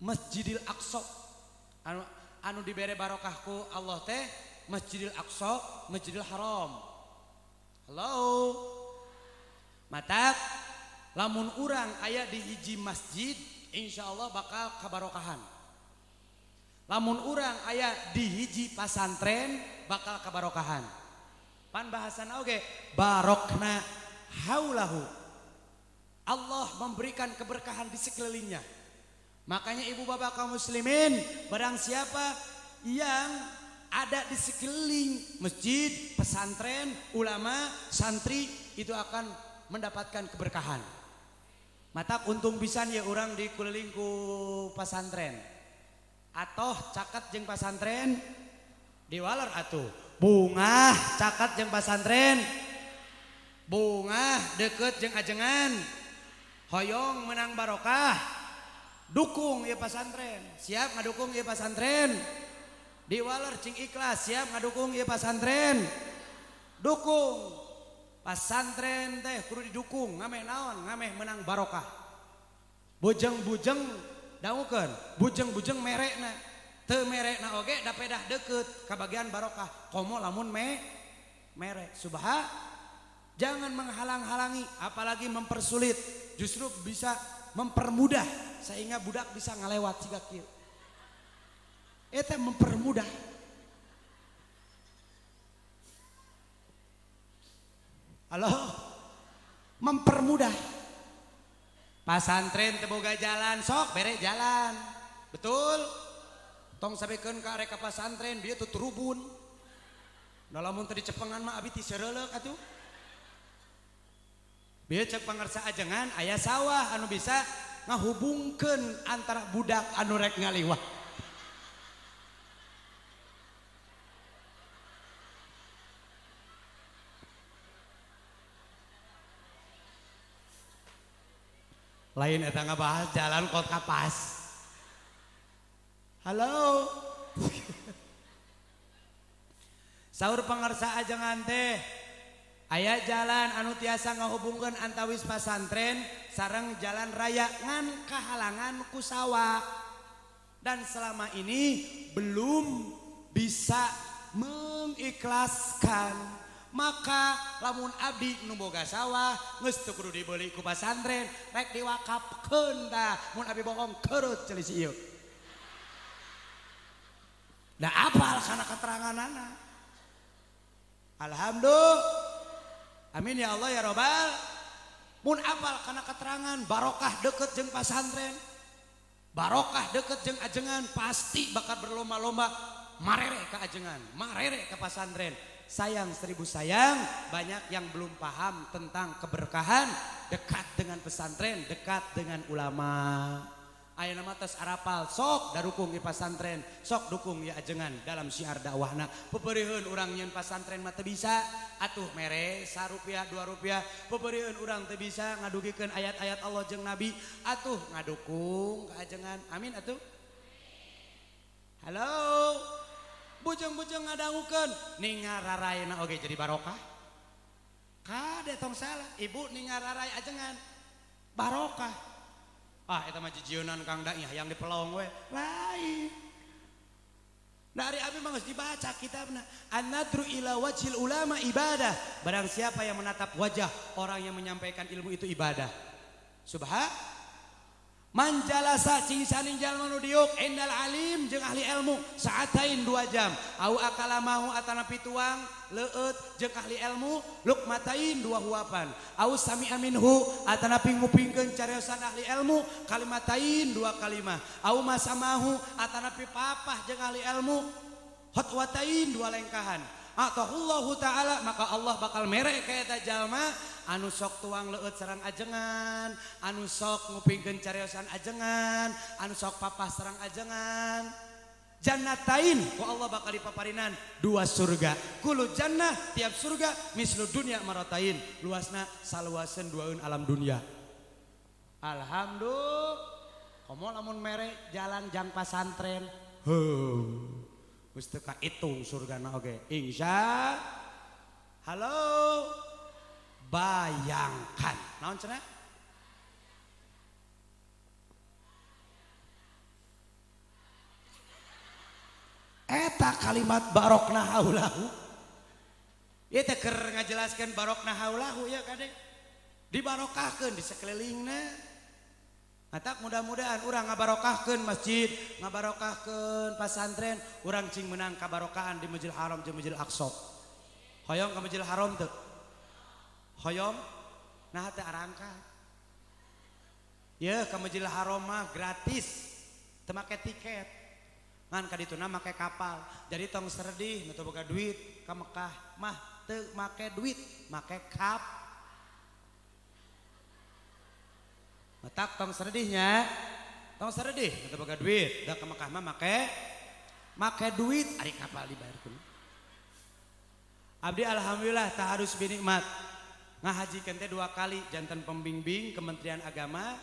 Speaker 1: Masjidil Aqsa. Anu dibere barokah ku Allah teh Masjidil Aqsa, Masjidil Haram. Halo. Matak lamun urang aya di hiji masjid insyaallah bakal kabarokahan. Lamun urang aya di hiji pasantren bakal kabarokahan. Pan bahasana oge barokna haulahu. Allah memberikan keberkahan di sekelilingnya. Makanya ibu bapak kaum muslimin, barang siapa yang ada di sekeliling masjid, pesantren, ulama, santri, itu akan mendapatkan keberkahan. Mata untung pisan ya orang di keliling ku pesantren. Atoh caket jeung pasantren diwaler atuh. Bungah caket jeung pasantren. Bungah deket jeung ajengan. Hoyong menang barokah. Dukung ieu pasantren. Siap ngadukung ieu pasantren. Diwaler cing ikhlas, siap ngadukung ieu pasantren. Dukung. Pasantren teh kudu didukung, ngameh naon, ngameh menang barokah. Bujeng-bujeng dangukeun, bujeng-bujeng merekna. Teu merekna oge da pedah deukeut ka bagian barokah. Komo lamun merek. Subha, jangan menghalang-halangi, apalagi mempersulit. Justru bisa mempermudah sehingga budak bisa ngalewat siga kieu. Eta mempermudah. Halo, mempermudah. Pasantren teu boga jalan, sok bere jalan. Betul? Tong sabekeun ka arek ka pasantren bieu tuturubun. Da lamun teu dicepengan mah abi ti seureuleuh atuh. Bieu cek pangersa ajengan aya sawah anu bisa ngahubungkeun antara budak anu rek ngaliwat. Lain eta ngabahas jalan kota pas. Halo. Saur pangersa ajengan teh aya jalan anu tiasa ngahubungkeun antawis pasantren sareng jalan raya ngan kahalangan ku sawah. Dan selama ini belum bisa mengikhlaskan. Maka lamun abdi nu boga sawah geus teu kudu dibeuli ku pasantren, rek diwakafkeun tah. Mun abdi bohong keurut ceuli si ieu. Da apal kana keteranganana. Alhamdulillah. Amin ya Allah ya robbal. Mun apal kana keterangan barokah deket jeung pasantren, barokah deket jeung ajengan, pasti bakal berlomba-lomba marere ka ajengan, marere ka pasantren. Sayang seribu sayang, banyak yang belum paham tentang keberkahan dekat dengan pesantren, dekat dengan ulama. Ayeuna mah tos arapal sok darukung ieu pasantren, sok dukung ieu ajengan dalam syiar dakwahna. Peperieun urang nyeun pasantren mah teu bisa, atuh mere sarupiah dua rupiah. Peperieun urang teu bisa ngadugikeun ayat-ayat Allah jeung Nabi, atuh ngadukung ka ajengan. Amin atuh. Halo. Bujeng-bujeng ngadangukeun ningararaena oge jadi barokah. Kade tong salah, ibu ningararai ajengan barokah. Ah eta mah jijieunnan Kang Dai hayang dipelong we. Lain. Dari abi mah geus dibaca kitabna. An-nadru ila wajhil ulama ibadah. Barang siapa yang menatap wajah orang yang menyampaikan ilmu itu ibadah. Subha man jalasa cing saning jalma nu diuk indal alim jeung ahli ilmu saatain 2 jam au akalamahu atana pituang leueut jeung ahli ilmu lukmatain 2 huapan au sami'a minhu atana ngupingkeun cariosan ahli ilmu kalimatain 2 kalimah au masamahu atana pipapah jeung ahli ilmu khotwatain 2 lengkahan atahullahu ta'ala maka Allah bakal mere ka eta jalma anu sok tuang leueut sareng ajengan, anu sok ngupingkeun cariosan ajengan, anu sok papah sareng ajengan. Jannatain ku Allah bakal dipaparinan 2 surga. Kulu jannah tiap surga mislu dunya maratain, luasna saluaseun duaeun alam dunia. Alhamdulillah. Komo lamun mere jalan jang pasantren. Heuh. Geus teu kahitung surgana oge. Insya. Halo. Bayangkan. Naon cenah? Eta kalimat barokna haulahu. Ieu teh keur ngajelaskeun barokna haulahu ya kade. Dibarokahkeun di sakelilingna. Matak mudah-mudahan urang ngabarokahkeun masjid, ngabarokahkeun pasantren, urang cing menang kabarokahan di Masjidil Haram jeung Masjidil Aqsa. Hoyong ka Masjidil Haram teu? Hoyong? Nah teu arangkat. Yeuh ka Masjidil Haram mah gratis, teu make tiket. Ngan ka dituna make kapal. Jadi tong serdih nu teu boga duit ka Mekah mah teu make duit, make kap. Matak tong serdihnya, tong serdih nu teu boga duit, da ka Mekah mah make duit ari kapal dibayarkeun. Abdi alhamdulillah tak harus binikmat. Ngahajikeun teh 2 kali janten pembimbing Kementerian Agama,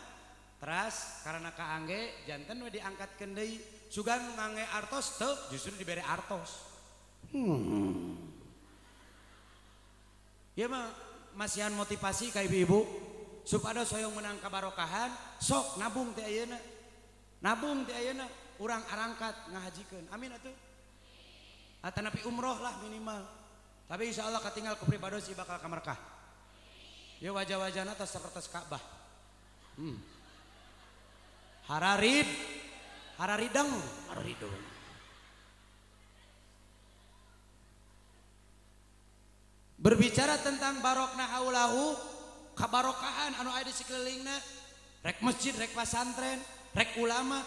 Speaker 1: teras karena kaangge janten we diangkatkeun deui. Sugan ngangge artos teu justru dibere artos. Ieu mah masihan motivasi ka ibu-ibu supados hoyong menang kabarokahan, sok nabung teh ayeuna. Nabung teh ayeuna urang arangkat ngahajikeun. Amin atuh. Atanapi umroh lah minimal. Tapi insya Allah katinggal ku pribados bakal ka Mekah. Ya wajah-wajahna tos sapertos Ka'bah. Hararid, hararideng, hararidung. Berbicara tentang barokna haulahu, kabarokahan anu aya di sakelilingna, rek masjid, rek pasantren, rek ulama,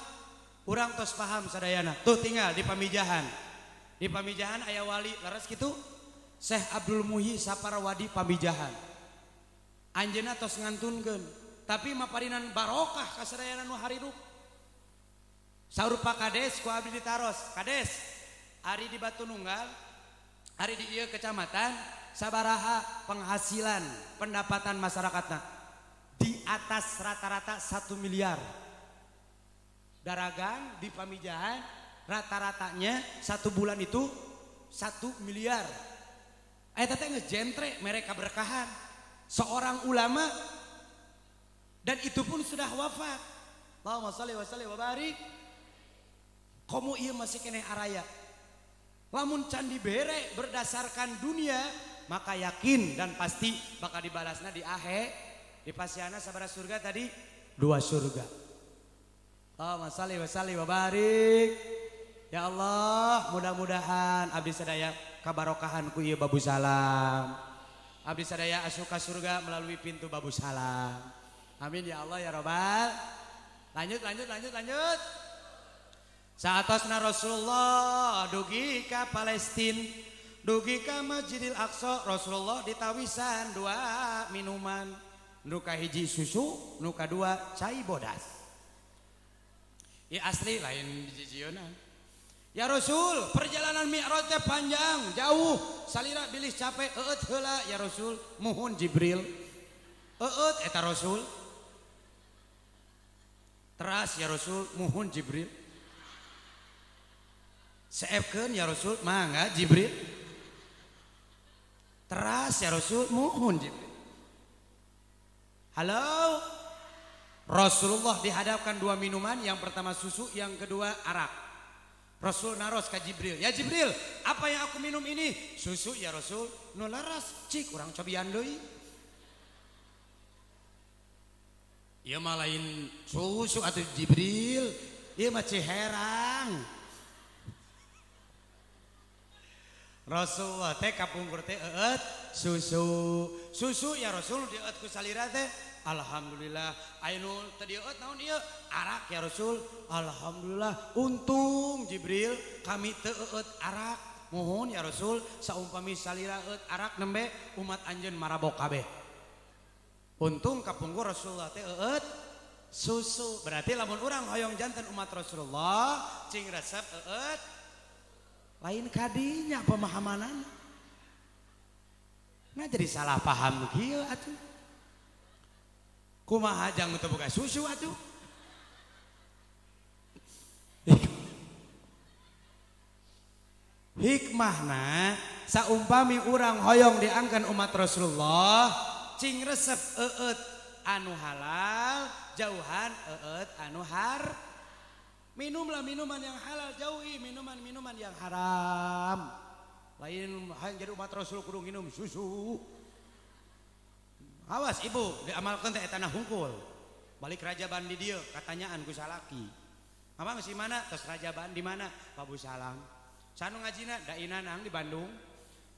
Speaker 1: urang tos paham sadayana. Tuh tinggal di Pamijahan. Di Pamijahan aya wali, leres kitu? Syekh Abdul Muhyi Saparwadi Pamijahan. Anjeunna tos ngantunkeun, tapi maparinan barokah ka sadayana nu harirup. Saur Pak Kades ku abdi ditaros, Kades, ari di Batu Nunggal, ari di ieu kecamatan sabaraha penghasilan pendapatan masyarakatna? Di atas rata-rata 1 miliar. Daragang di Pamijahan rata-ratanya 1 bulan itu 1 miliar. Eta teh geus jentre mereka berkahan. Seorang ulama dan itu pun sudah wafat. Allahumma sholli wa sallim wa barik. Komo ieu masih keneh araya. Lamun can dibere berdasarkan dunia, maka yakin dan pasti bakal dibalasna di akhir. Di pasiana sabaraha surga tadi? 2 surga. Allahumma sholli wa sallim wa barik. Ya Allah, mudah-mudahan abdi sadaya kabarokahan ku ieu babu salam. Abdi sadaya asup ka surga melalui pintu babu salam. Amin ya Allah ya Rabbal. Lanjut lanjut lanjut lanjut. Saatosna Rasulullah dugi ka Palestina, dugi ka Masjidil Aqsa, Rasulullah ditawisan 2 minuman. Nu kahiji susu, nu kadua cai bodas. Ya asli lain jijieuna. Ya Rasul, perjalanan Mi'raj teh panjang, jauh. Salira bilih capek eueut heula ya Rasul, muhun Jibril. Eueut eta Rasul. Teras ya Rasul, muhun Jibril. Seepkeun ya Rasul, mangga Jibril. Teras ya Rasul, muhun Jibril. Halo. Rasulullah dihadapkan dua minuman, yang pertama susu, yang kedua arak. Rasul naros ka Jibril, ya Jibril, apa yang aku minum ini? Susu ya Rasul. Nu laras, cik urang cobian deui. Ieu mah lain susu atuh Jibril, ieu mah ciherang. Rasulullah teh kapungkur teh eueut susu. Susu ya Rasul dieueut ku salira teh. Alhamdulillah. Aya nu teu dieueut naon ieu? Arak ya Rasul. Alhamdulillah. Untung Jibril kami teu eueut arak. Mohon ya Rasul saumpami salira eueut arak nembe umat anjeun marabok kabeh. Untung kapungkur Rasulullah teh eueut susu. Berarti lamun urang hoyong janten umat Rasulullah cing resep eueut lain kadinya pemahamanana. Nah jadi salah paham kieu atuh. Kumaha jang teu boga susu atuh. Hikmahna saumpami urang hoyong diangkan umat Rasulullah cing resep eueut anu halal, jauhan eueut anu har. Minumlah minuman yang halal, jauhi minuman-minuman yang haram. Lain hayang jadi umat Rasul kudu minum susu. Awas ibu, diamalkeun teh eta hungkul. Balik rajaban di dieu katanyaan ku salaki. Mamang si mana? Tos rajaban di mana? Pabu Salam. Sanu ngajina da inanang di Bandung.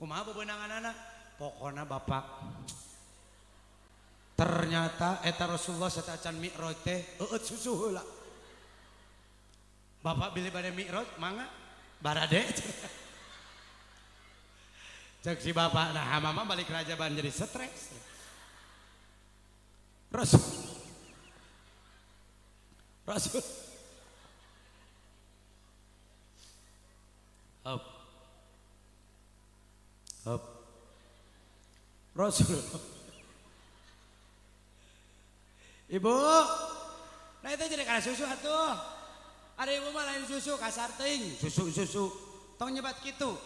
Speaker 1: Kumaha bebenanganana? Pokona bapak. Ternyata eta Rasulullah sateuacan Mi'raj teh eueut susu heula. Bapak bilih bade Mi'raj mangga barade. Cek si bapak, nah mama balik rajaban jadi stres. Rasul Rasul Hop Hop Rasul. Ibu, nah itu jadi karena susu atuh. Ada ibu mah lain susu kasar teuing, susu-susu. Tong nyebat kitu.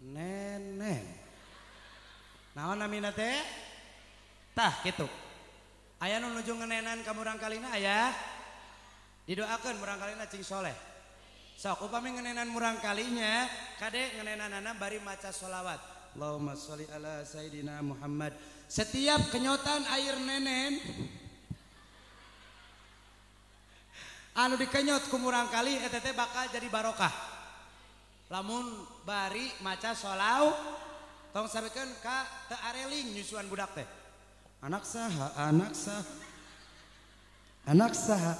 Speaker 1: Nenek. Naon namina teh? Tah kitu. Aya nu nuju ngenenan ka murangkalina aya? Didoakeun murangkalina cing soleh. Sok upami ngenenan murangkalinya, kade ngenenanana bari maca sholawat. Allahumma sholli ala sayidina Muhammad. Setiap kenyotan air nenen anu dikenyot ku murangkali eta teh bakal jadi barokah. Lamun bari maca sholawat tong sampekeun ka teu areling nyusuan budak teh. Anak saha, anak saha, anak saha.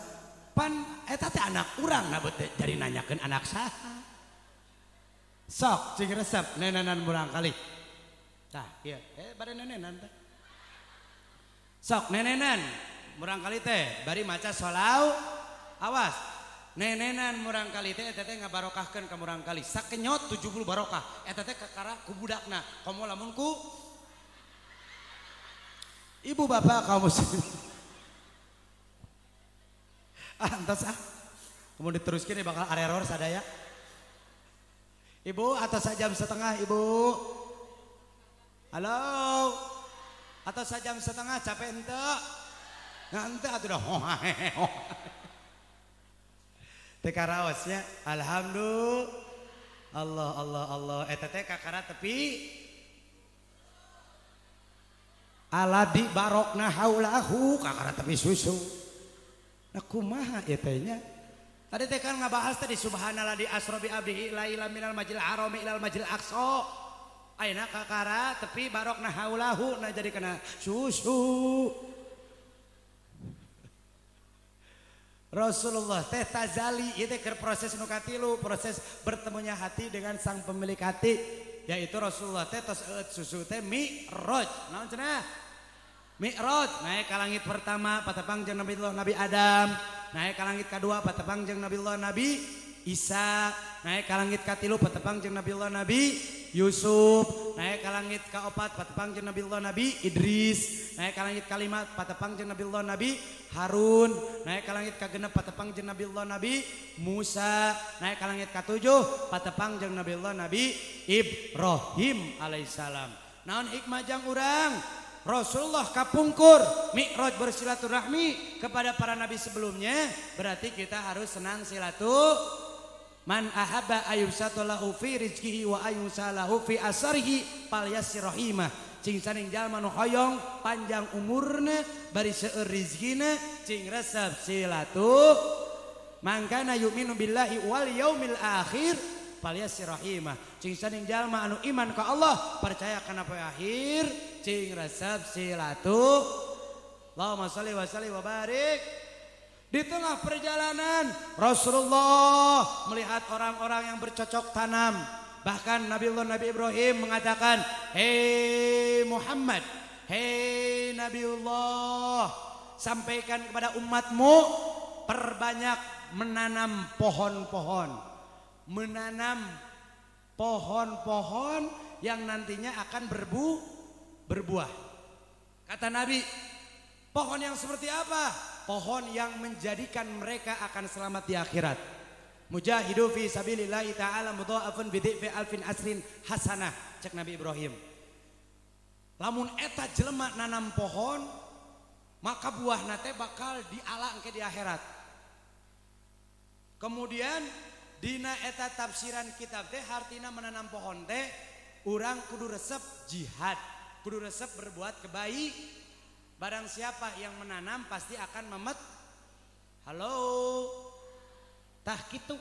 Speaker 1: Pan eta teh anak urang nah jadi nanyakeun anak saha. Sok cing resep nenenan murangkali. Tah ieu bade nenenan teh. Sok nenenan murangkali teh bari maca sholawat. Awas, nenenan murangkali teh eta teh ngabarokahkeun ka murangkali. Sakenyot 70 barokah. Eta teh kakara ku budakna. Komo lamun ku ibu bapak kaum muslimin. Ah, entos ah. Kemudian diteruskeun bakal areror sadaya. Ibu atau sajam setengah ibu. Halo. Atau sajam setengah capek henteu? Nah henteu atuh dah. Teh karaosnya alhamdulillah Allah Allah Allah eta teh kakara tepi aladi barokna haulahu kakara tepi susu. Nah kumaha ieu teh nya? Tadi teh kan ngabahas tadi subhanallah di asra bi abdihi laila minal majil harami ilal majil aqsa. Ayeuna kakara tepi barokna haulahu nah jadi kena susu. Rasulullah teh tazali ieu teh keur proses nu katilu, proses bertemunya hati dengan sang pemilik hati, yaitu Rasulullah teh tos eueut susu teh Mi'raj. Naon cenah? Mi'raj naik ka langit pertama patepang jeung Nabi Allah Nabi Adam. Naik ka langit kadua patepang jeung Nabiullah Nabi Isa. Naik ka langit katilu patepang jeung Nabiullah Nabi Yusuf. Naik ka langit kaopat patepang jeung Nabiullah Nabi Idris. Naik ka langit kalima patepang jeung Nabiullah Nabi Harun. Naik ka langit kagenep patepang jeung Nabiullah Nabi Musa. Naik ka langit katujuh patepang jeung Nabiullah Nabi Ibrahim alaihissalam. Naon hikmah jang urang? Rasulullah kapungkur mi'raj bersilaturahmi kepada para nabi sebelumnya, berarti kita harus senang silaturahmi. Man ahabba ayyubsatalahu fi rizqihi wa ayyusalahu fi asarihi falyasir rahimah. Cing saning jalma nu hoyong panjang umurna bari seueur rizkina cing resep silatu. Man kana yu'minu billahi wal yaumil akhir falyasir rahimah. Cing saning jalma anu iman ka Allah percaya kana poe akhir cing resep silatu. Allahumma shalli wa sallim wa barik. Di tengah perjalanan Rasulullah melihat orang-orang yang bercocok tanam. Bahkan Nabiullah Nabi Ibrahim mengatakan, "Hei Muhammad, hei Nabiullah, sampaikan kepada umatmu perbanyak menanam pohon-pohon. Menanam pohon-pohon yang nantinya akan berbuah." Kata Nabi, pohon yang seperti apa? Pohon yang menjadikan mereka akan selamat di akhirat. Mujahidu fi sabilillahi ta'ala mudha'afun bi dhi'fi alfin asrin hasanah, cek Nabi Ibrahim. Lamun eta jelema nanam pohon, maka buahna teh bakal diala engke di akhirat. Kemudian dina eta tafsiran kitab teh hartina menanam pohon teh urang kudu resep jihad, kudu resep berbuat kebaik. Barang siapa yang menanam pasti akan memet. Halo. Tah kitu.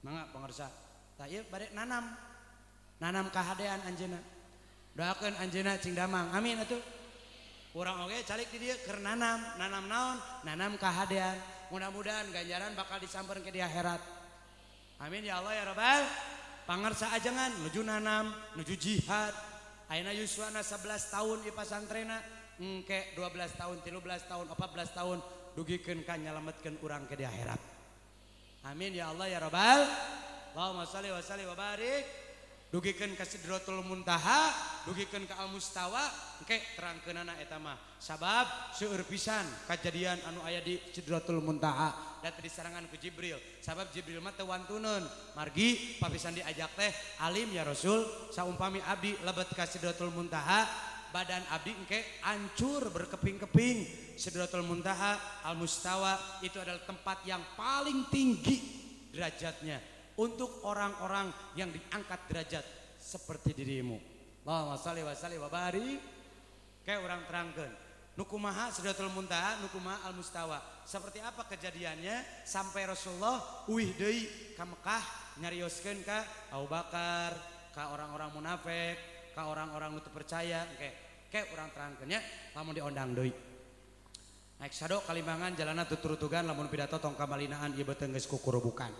Speaker 1: Mangga pangarsa. Tah ieu bade nanam. Nanam kahadean anjeunna. Doakeun anjeunna cing damang. Amin atuh. Urang oge calik di dieu keur nanam, nanam naon? Nanam kahadean. Mudah-mudahan ganjaran bakal disampeurkeun ke di akhirat. Amin ya Allah ya Rabbal. Pangarsa ajengan nuju nanam, nuju jihad. Ayeuna yuswana 11 tahun di pasantrena. Engke 12 tahun, 13 tahun, 14 tahun dugikeun ka nyalametkeun urang ke di akhirat. Amin ya Allah ya Rabbal. Allahumma shalli wa sallim wa barik. Dugikeun ka Sidratul Muntaha, dugikeun ka Al Mustawa, engke terangkeunana eta mah. Sabab seueur pisan kajadian anu aya di Sidratul Muntaha da teu disarangan ku Jibril. Sabab Jibril mah teu wantuneun. Margi papisan diajak teh alim ya Rasul, saumpami abdi lebet ka Sidratul Muntaha, badan abdi engke hancur berkeping-keping. Sidratul Muntaha Al-Mustawa itu adalah tempat yang paling tinggi derajatnya untuk orang-orang yang diangkat derajat seperti dirimu. Allahumma shalli wa sallim wa barik. Kayak orang terangkeun. Nu kumaha Sidratul Muntaha, nu kumaha Al-Mustawa. Seperti apa kejadiannya sampai Rasulullah uih deui ka Mekah nyarioskeun ka Abu Bakar, ka orang-orang munafik, ka orang-orang nu teu percaya. Kayak orang terangkeun nya lamun diondang deui. Naik sado kalimbangan jalana tuturutugan lamun pidato tong kamalinaan ieu beuteung geus kukurubukan.